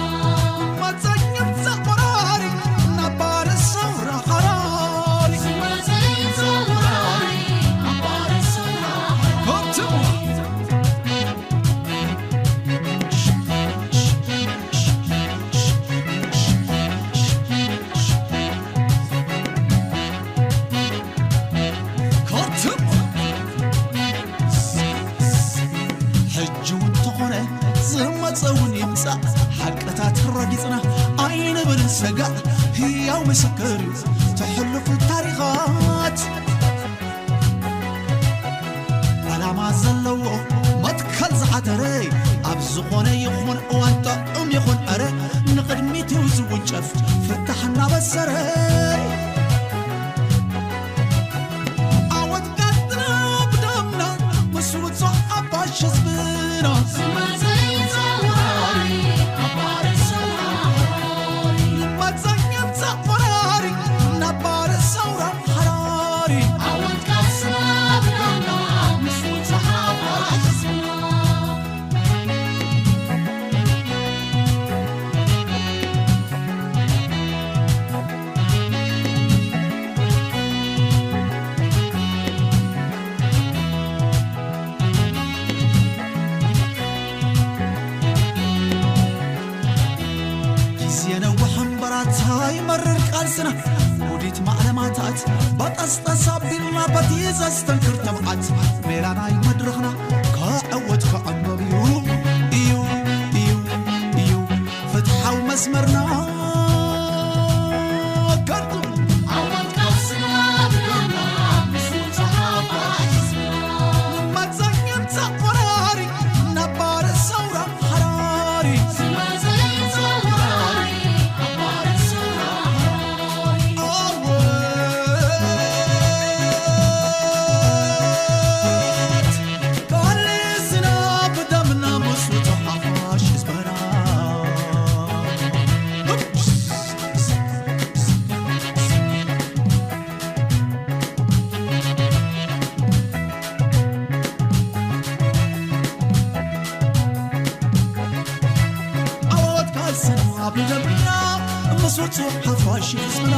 መጸ ይምጻእ ወራሪ፣ ነባሪ ሰውራ ሓራሪ። መጸ ይምጻእ ወራሪ፣ ነባሪ ሰውራ ሓራሪ። ኮትም! ኮትም! ሕጂ እውን ተኾነ ዝመጸ እውን ይምጻእ፣ ሓቅታት ረጊጽና ኣይንብልን ሰጋእ። ህያው ምስክር እዩ ትሕልፉ ታሪኻት። ዕላማ ዘለዎ መትከል ዝዓተረ፣ ኣብ ዝኾነ ይኹን እዋን ጥዑም ይኹን ዕረ፣ ንቕድሚት እዩ ዝውንጨፍ ፍታሕ እናበሰረ። ዓወት ቀጥና ብደምና ምስ ውጹዕ ሓፋሽ ህዝብና። ዝመጸ ይምጻእ ወራሪ፣ ነባሪ ሰውራ ሓራሪ። ዝመጸ ይምጻእ ወራሪ፣ ነባሪ ሰውራ ሓራሪ። ዓወት ቃልስና ብደምና ምስ ውጹዕ ሓፋሽ ህዝብና። ጠሳቢልና በቲ ዘስተንክር ትብዓት ሜላ ናይ መድረኽና ክዕወት ክዕንበብ እዩ። እዩ እዩ እዩ ፍትሓዊ መስመርና። ከርቱ ዓወት ቃልስና ብደምና ምስ ውጹዕ ሓፋሽ መዛኝም ተቆራሪ ነባር ሰውራ ሓራሪ። ዓወት ቃልስና ብደምና ምስ ውጹዕ ሓፋሽ ህዝብና።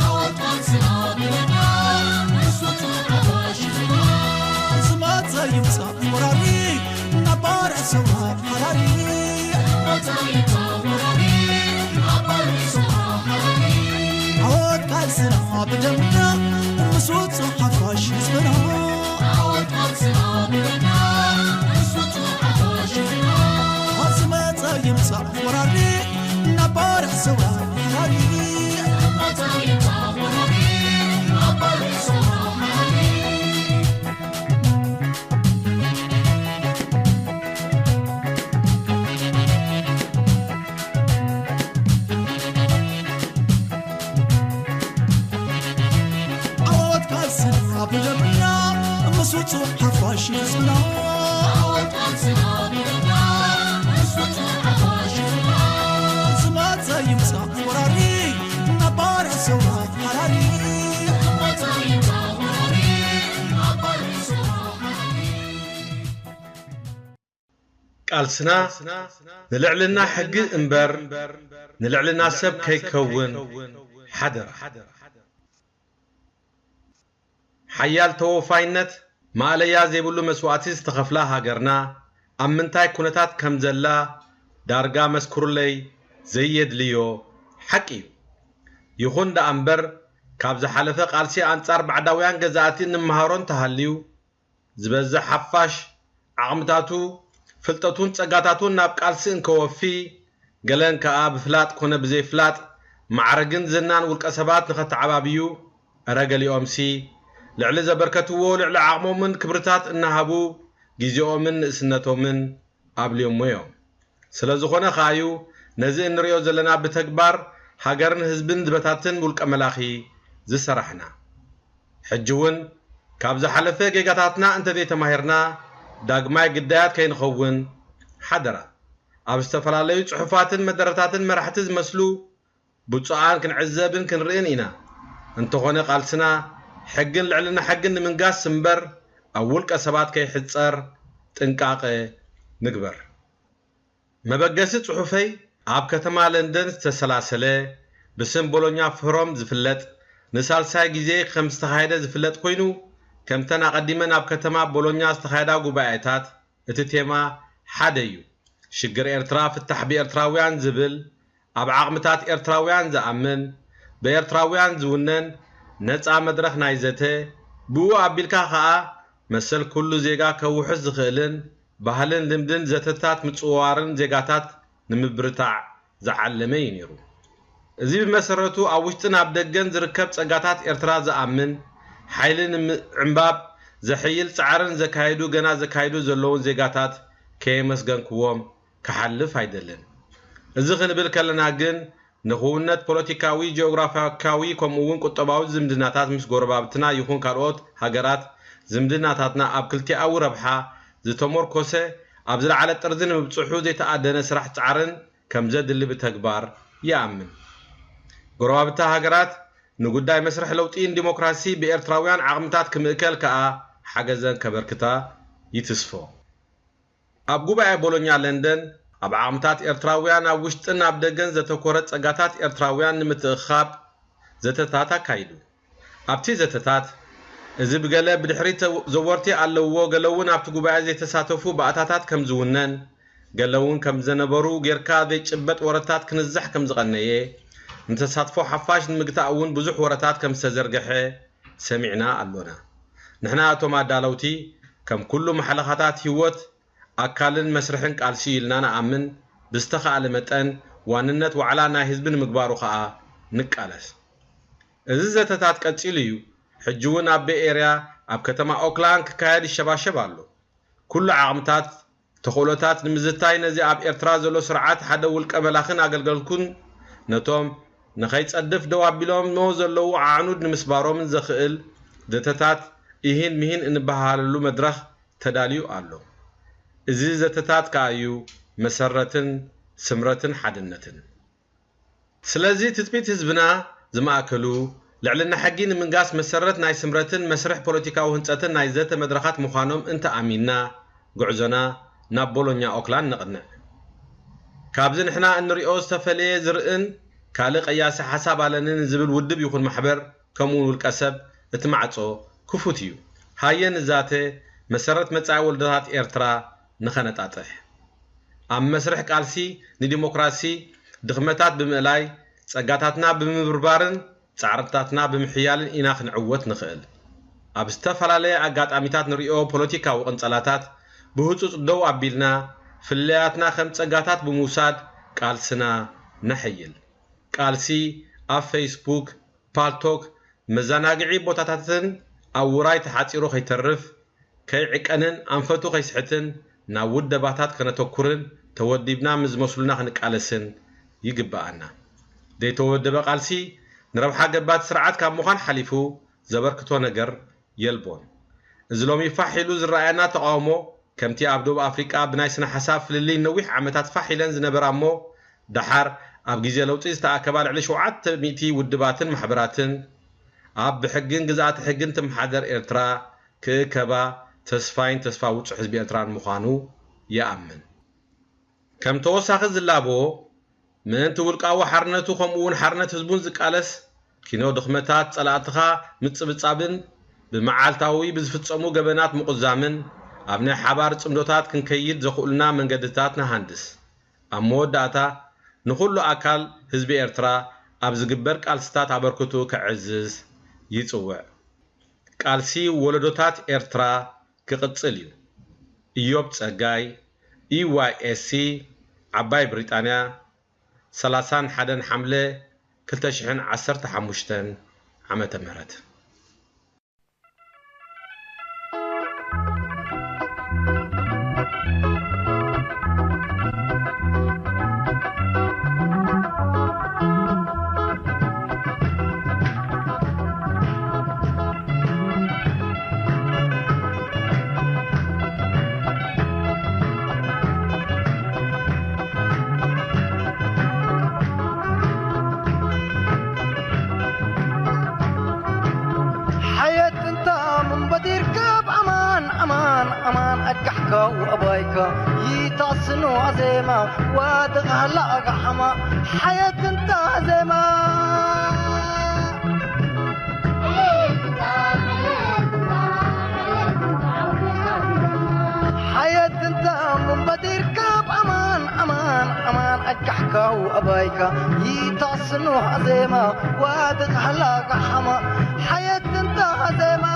ዓወት ቃልስና ብደምና ምስ ውጹዕ ሓፋሽ ህዝብና። ዝመጸ ይምጻእ ወራሪ ነባር ሰውራ ሓራሪ። ዝመጸ ይምጻእ ወራሪ ነባር ሰውራ ሓራሪ። ዓወት ቃልስና ብደምና ምስ ውጹዕ ሓፋሽ ህዝብና። ዓወት ቃልስና ብደምና ምስ ውጹዕ ሓፋሽ ህዝብና። ዝመጸ ይምጻእ ወራሪ ነባር ሰውራ ሓራሪ። ዝመጸ ይምጻእ ወራሪ ነባር ሰውራ ሓራሪ። ዓወት ቃልስና ብደምና ምስ ውጹዕ ሓፋሽ ህዝብና። ዓወት ቃልስና ብደምና ምስ ውጹዕ ሓፋሽ ህዝብና። ዝመጸ ይምጻእ ወራሪ ነባር ሰውራ ሓራሪ። ዝመጸ ይምጻእ ወራሪ ነባር ሰውራ ሓራሪ። ቃልስና ንልዕልና ሕጊ እምበር ንልዕልና ሰብ ከይከውን ሓደራ። ሓያል ተወፋይነት ማእለያ ዘይብሉ መስዋእቲ ዝተኸፍላ ሃገርና ኣብ ምንታይ ኩነታት ከም ዘላ ዳርጋ መስክሩለይ ዘየድልዮ ሓቂ እዩ። ይኹን ደኣ እምበር ካብ ዝሓለፈ ቃልሲ ኣንጻር ባዕዳውያን ገዛእቲ እንመሃሮ እንተሃልዩ ዝበዝሕ ሓፋሽ ዓቕምታቱ፣ ፍልጠቱን ጸጋታቱን ናብ ቃልሲ እንከወፊ፣ ገለን ከኣ ብፍላጥ ኮነ ብዘይፍላጥ ማዕረግን ዝናን ውልቀ ሰባት ንኸተዓባብዩ፣ እረ ገሊኦምሲ ልዕሊ ዘበርከትዎ ልዕሊ ዓቕሞምን ክብርታት እናሃቡ ግዜኦምን ንእስነቶምን ኣብልዮሞ እዮም። ስለ ዝኾነ ከኣዩ ነዚ እንርእዮ ዘለና ብተግባር ሃገርን ህዝብን ዝበታትን ውልቀ መላኺ ዝሰራሕና። ሕጂ እውን ካብ ዝሓለፈ ጌጋታትና እንተዘይተማሂርና ዳግማይ ግዳያት ከይንኸውን ሓደራ። ኣብ ዝተፈላለዩ ጽሑፋትን መደረታትን መራሕቲ ዝመስሉ ብፁዓን ክንዕዘብን ክንርእን ኢና። እንተኾነ ቃልስና ሕግን ልዕልና ሕግን ንምንጋስ እምበር ኣብ ውልቀ ሰባት ከይሕጸር ጥንቃቐ ንግበር። መበገሲ ጽሑፈይ ኣብ ከተማ ለንደን ዝተሰላሰለ ብስም ቦሎኛ ፍሮም ዝፍለጥ ንሳልሳይ ግዜ ከም ዝተኻየደ ዝፍለጥ ኮይኑ፣ ከምተን ኣቐዲመን ኣብ ከተማ ቦሎኛ ዝተኻየዳ ጉባኤታት እቲ ቴማ ሓደ እዩ። ሽግር ኤርትራ ፍታሕ ብኤርትራውያን ዝብል ኣብ ዓቕምታት ኤርትራውያን ዝኣምን፣ ብኤርትራውያን ዝውነን ነጻ መድረኽ ናይ ዘተ፣ ብኡ ኣቢልካ ከኣ መሰል ኩሉ ዜጋ ከውሕስ ዝኽእልን ባህልን ልምድን ዘተታት ምጽውዋርን ዜጋታት ንምብርታዕ ዝዓለመ እዩ ነይሩ። እዚ ብመሰረቱ ኣብ ውሽጥን ኣብ ደገን ዝርከብ ጸጋታት ኤርትራ ዝኣምን፣ ሓይሊ ንምዕንባብ ዘሕይል ጻዕርን ዘካየዱ ገና ዘካይዱ ዘለውን ዜጋታት ከየመስገንክዎም ክሓልፍ ኣይደልን። እዚ ክንብል ከለና ግን ንኽውንነት ፖለቲካዊ፣ ጂኦግራፊካዊ ከምኡ እውን ቁጠባዊ ዝምድናታት ምስ ጎረባብትና ይኹን ካልኦት ሃገራት ዝምድናታትና ኣብ ክልቲኣዊ ረብሓ ዝተሞርኮሰ ኣብ ዝለዓለ ጥርዚ ንምብጽሑ ዘይተኣደነ ስራሕ ጻዕርን ከም ዘድሊ ብተግባር ይኣምን። ጎረባብታ ሃገራት ንጉዳይ መስርሕ ለውጢን ዲሞክራሲ ብኤርትራውያን ዓቕምታት ክምእከል ከኣ ሓገዘን ከበርክታ ይትስፎ። ኣብ ጉባኤ ቦሎኛ ለንደን ኣብ ዓቕምታት ኤርትራውያን ኣብ ውሽጥን ኣብ ደገን ዘተኮረ ጸጋታት ኤርትራውያን ንምትእኻብ ዘተታት ኣካይዱ። ኣብቲ ዘተታት እዚ ብገለ ብድሕሪት ዘወርቲ ኣለውዎ፣ ገለ እውን ኣብቲ ጉባኤ ዘይተሳተፉ ባእታታት ከም ዝውነን ገለ እውን ከም ዘነበሩ ጌርካ ዘይጭበጥ ወረታት ክንዛሕ ከም ዝቐነየ፣ ንተሳትፎ ሓፋሽ ንምግታእ እውን ብዙሕ ወረታት ከም ዝተዘርግሐ ሰሚዕና ኣሎና። ንሕና እቶም ኣዳለውቲ ከም ኩሉ ማሕለኻታት ህይወት ኣካልን መስርሕን ቃልሲ ኢልና ንኣምን፣ ብዝተኻእለ መጠን ዋንነት ዋዕላ ናይ ህዝቢ ንምግባሩ ከኣ ንቃለስ። እዚ ዘተታት ቀጺሉ እዩ። ሕጂ እውን ኣብ ቤይ ኤርያ ኣብ ከተማ ኦክላንድ ክካየድ ይሸባሸብ ኣሎ። ኩሉ ዓቕምታት፣ ተኽእሎታት ንምዝታይ ነዚ ኣብ ኤርትራ ዘሎ ስርዓት ሓደ ውልቀ መላኽን ኣገልገልኩን ነቶም ንኸይጸድፍ ደው ኣቢሎሞ ዘለዉ ኣዕኑድ ንምስባሮምን ዘኽእል ዘተታት ኢሂን ምሂን እንበሃሃለሉ መድረኽ ተዳልዩ ኣሎ። እዚ ዘተታት ከኣ እዩ መሰረትን ስምረትን ሓድነትን። ስለዚ ትጽቢት ህዝብና ዝማእከሉ፣ ልዕልና ሕጊ ንምንጋስ መሰረት ናይ ስምረትን መስርሕ ፖለቲካዊ ህንጸትን ናይ ዘተ መድረኻት ምዃኖም እንተ ኣሚንና፣ ጉዕዞና ናብ ቦሎኛ ኦክላንድ ነቕንዕ። ካብዚ ንሕና እንሪኦ ዝተፈለየ ዝርእን ካልእ ቀያሲ ሓሳብ ኣለኒ ንዝብል ውድብ ይኹን ማሕበር፣ ከምኡውን ውልቀ ሰብ፣ እቲ ማዕጾ ክፉት እዩ። ሃየ ንዛተ፣ መሰረት መጻኢ ወለዶታት ኤርትራ ንኸነጣጥሕ። ኣብ መስርሕ ቃልሲ ንዲሞክራሲ ድኽመታት ብምእላይ፣ ጸጋታትና ብምብርባርን ጻዕርታትና ብምሕያልን ኢና ክንዕወት ንኽእል። ኣብ ዝተፈላለየ ኣጋጣሚታት ንርእዮ ፖለቲካዊ ቅንጸላታት ብህጹጽ ደው ኣቢልና፣ ፍልልያትና ከም ጸጋታት ብምውሳድ ቃልስና ነሐይል። ቃልሲ ኣብ ፌስቡክ፣ ፓልቶክ፣ መዘናግዒ ቦታታትን ኣብ ውራይ ተሓጺሩ ከይተርፍ፣ ከይዕቀንን ኣንፈቱ ከይስሕትን ናብ ውደባታት ከነተኩርን ተወዲብና ምስ ዝመስሉና ክንቃለስን ይግብኣና። ዘይተወደበ ቃልሲ ንረብሓ ገባቲ ስርዓት ካብ ምዃን ሓሊፉ ዘበርክቶ ነገር የልቦን። እዚ ሎሚ ፋሕ ኢሉ ዝረኣየና ተቓውሞ፣ ከምቲ ኣብ ደቡብ ኣፍሪቃ ብናይ ስነ ሓሳብ ፍልልይ ነዊሕ ዓመታት ፋሕ ኢለን ዝነበራ እሞ፣ ደሓር ኣብ ግዜ ለውጢ ዝተኣከባ ልዕሊ ሸውዓተ ሚእቲ ውድባትን ማሕበራትን፣ ኣብ ብሕግን ግዝኣተ ሕግን ትመሓደር ኤርትራ ክእከባ ተስፋይን ተስፋ ውጹዕ ህዝቢ ኤርትራን ምዃኑ ይኣምን። ከም ተወሳኺ ዝላቦ፣ ምእንቲ ውልቃዊ ሓርነቱ ከምኡውን ሓርነት ህዝቡን ዝቃለስ፣ ኪኖ ድኽመታት ጸላእትኻ ምጽብጻብን ብመዓልታዊ ብዝፍጸሙ ገበናት ምቑዛምን፣ ኣብ ናይ ሓባር ጽምዶታት ክንከይድ ዘኽእሉና መንገድታት ንሃንድስ። ኣብ መወዳእታ፣ ንኹሉ ኣካል ህዝቢ ኤርትራ ኣብ ዝግበር ቃልስታት ኣበርክትኡ ከዕዝዝ ይጽውዕ። ቃልሲ ወለዶታት ኤርትራ ክቕጽል እዩ። ኢዮብ ጸጋይ፣ ኢ ዋይ ኤስ ሲ፣ ዓባይ ብሪጣንያ፣ ሰላሳን ሓደን ሓምለ ክልተ ሽሕን ዓሰርተ ሓሙሽተን ዓመተ ምህረት። ሓየት እንታ ምንበዲር ካብ ኣማን ኣማን ኣማን ኣጋሕካው ኣባይካ ይታስኖ ኣዜማ ዋድቕ ሃላ ኣጋሓማ ሓየት እንታ ዜማ ሓየት እንታ ምንበዲር ካብ ኣማን ኣማን ኣማን ኣጋሕካው ኣባይካ ይታስኖ ኣዜማ ዋድቕ ሃላ ኣጋሓማ ሓየት እንታ ዜማ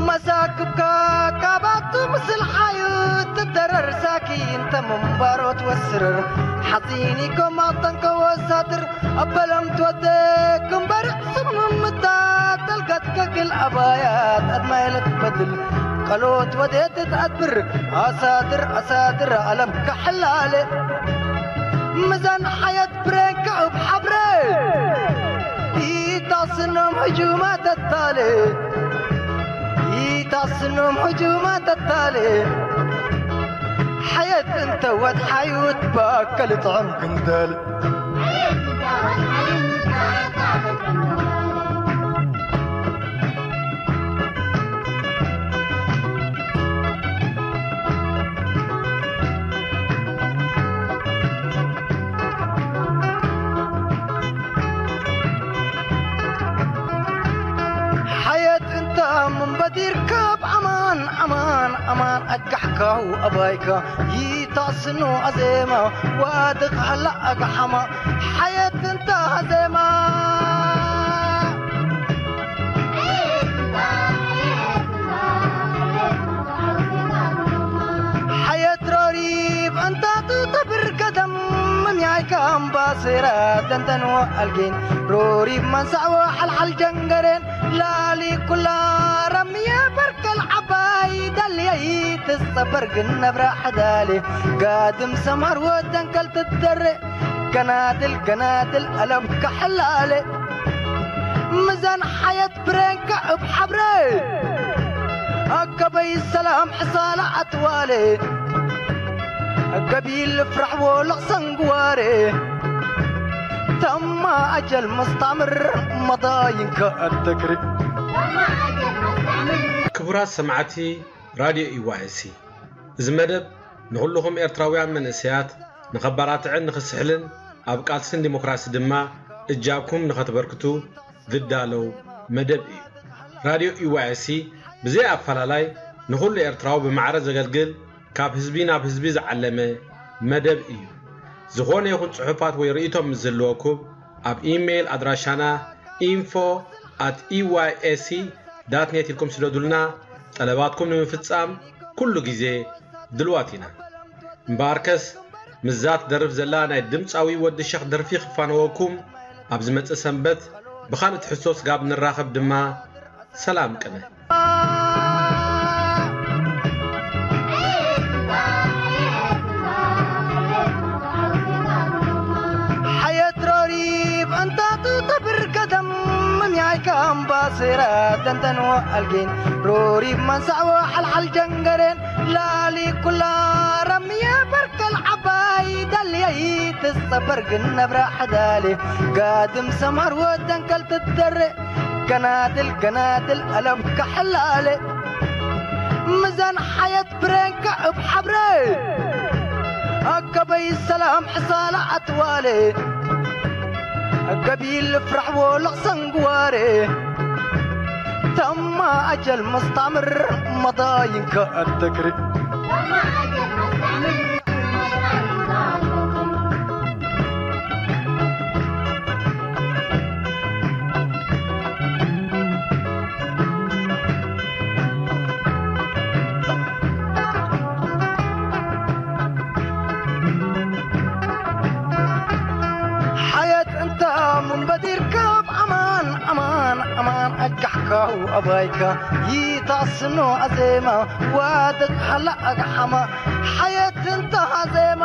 መሳክብካ ካባቱ ምስል ሓዩ ትደረር ሳኪ እንተ ምንባሮ ትወስርር ሓፂኒ ኮማ ጠንቀ ወሳትር ኣበለም ትወደ ክምበር ስምምታ ተልጋት ከግል ኣባያት ኣድማይለት በድል ቀሎት ወዴት ትኣድብር ኣሳድር ኣሳድር ኣለም ከሕላለ ምዛን ሓየት ብሬን ከዕብ ሓብረ ኢታስኖም ህጁማ ተታለ ኢታስኖም ህጁማ ተታለ ሓየት እንተ ወድሓዩ ትባከል ጥዕም ክንደል ሓየት እንተ ምንበዲር ካብ ኣማን ኣማን ኣማን ኣጋሕካው ኣባይካ ይታስኖ ኣዜማ ዋድቕ ሃላ ኣጋሓማ ሓየት እንታ ኣዜማ ሓየት ሮሪብ እንታቱ ተብር ገደም ምምያይካ ኣምባሴራ ተንተንዎ ኣልጌን ሮሪብ መንሳዕዎ ሓልሓል ጀንገሬን ላሊ ኩላ ረምየ በርከል ዓባይ ደልየይ ትጸበር ግን ነብራ ሓዳሌ ጋድም ሰማር ወደንከል ትደሬ ገናድል ገናድል ኣለም ከሐላሌ ምዘን ሓየት ብሬንካ እብ ሓብረ ኣከበይ ሰላም ሕሳላ ኣትዋሌ ገቢል ፍራሕ ወለቕ ሰንግዋሬ ተማ ኣጀል መስታምር መዳይንካ ኣተክሪ ክቡራት ሰማዕቲ ራድዮ ኢዋኤሲ፣ እዚ መደብ ንኹልኹም ኤርትራውያን መንእሰያት ንኸበራትዕን ንኽስሕልን ኣብ ቃልስን ዲሞክራሲ ድማ እጃብኩም ንኸትበርክቱ ዝዳለው መደብ እዩ። ራድዮ ኢዋኤሲ ብዘይ ኣፈላላይ ንኹሉ ኤርትራዊ ብማዕረ ዘገልግል ካብ ህዝቢ ናብ ህዝቢ ዝዓለመ መደብ እዩ። ዝኾነ ይኹን ጽሑፋት ወይ ርእይቶ ምስ ዝህልወኩም ኣብ ኢሜይል ኣድራሻና info at E Y S C dot net ኢልኩም ስደዱልና። ጠለባትኩም ንምፍጻም ኩሉ ግዜ ድልዋት ኢና። እምበኣርከስ ምስዛ ትደርፍ ዘላ ናይ ድምጻዊ ወዲ ሸኽ ደርፊ ክፋነወኩም ኣብ ዝመጽእ ሰንበት ብኻልእ ትሕዝቶ ስጋብ ንራኸብ ድማ ሰላም ቅነ። ሓየት ሮሪብ እንታቱ ተብር ገደም ምምያይካ ኣምባሴራ ተንተንዎ ኣልጌን ሮሪብ መንሳዕዎ ሓልሓል ጀንገሬን ላሊ ኩላ ረምየ በርከል ዓባይ ደልየይ ትጸበር ግን ነብራ ሓዳሌ ጋድም ሰማር ወደንከል ትደሬ ገናድል ገናድል ኣለም ከሐላሌ ምዘን ሓየት ብሬንካ እብ ሓብረ ኣከበይ ሰላም ሕሳላ ኣትዋሌ ገቢል ፍራሕ ወለቕ ሰንግዋሬ ተማ ኣጀል መስታምር መዳይንካ ኣተክሪ ሓየት እንታ ምንበዲርካብ ኣማን ኣማን ኣማን ኣጋሕካው ኣባይካ ይታስኖ ኣዜማ ዋደቅ ሃላ ኣግሓማ ሓየት እንታ ኣዜማ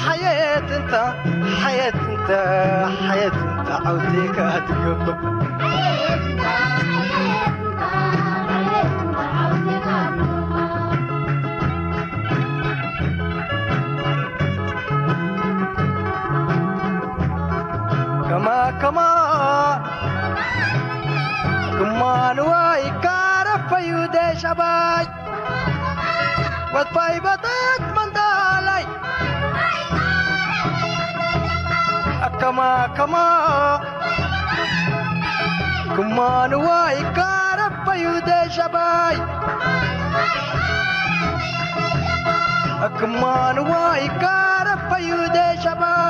ሓየት እንታ ሓየት እንታ ሓየት እንታ ዓውቴካ ትገብእ ከማ ከማ ክማንዋ ይካረፈዩ ደሻባይ ወጥፋይ በጠት መንዳላይ ኣከማ ከማ ክማንዋ ይካረፈዩ ደሻባይ ክማንዋ ይካረፈዩ ደሻባይ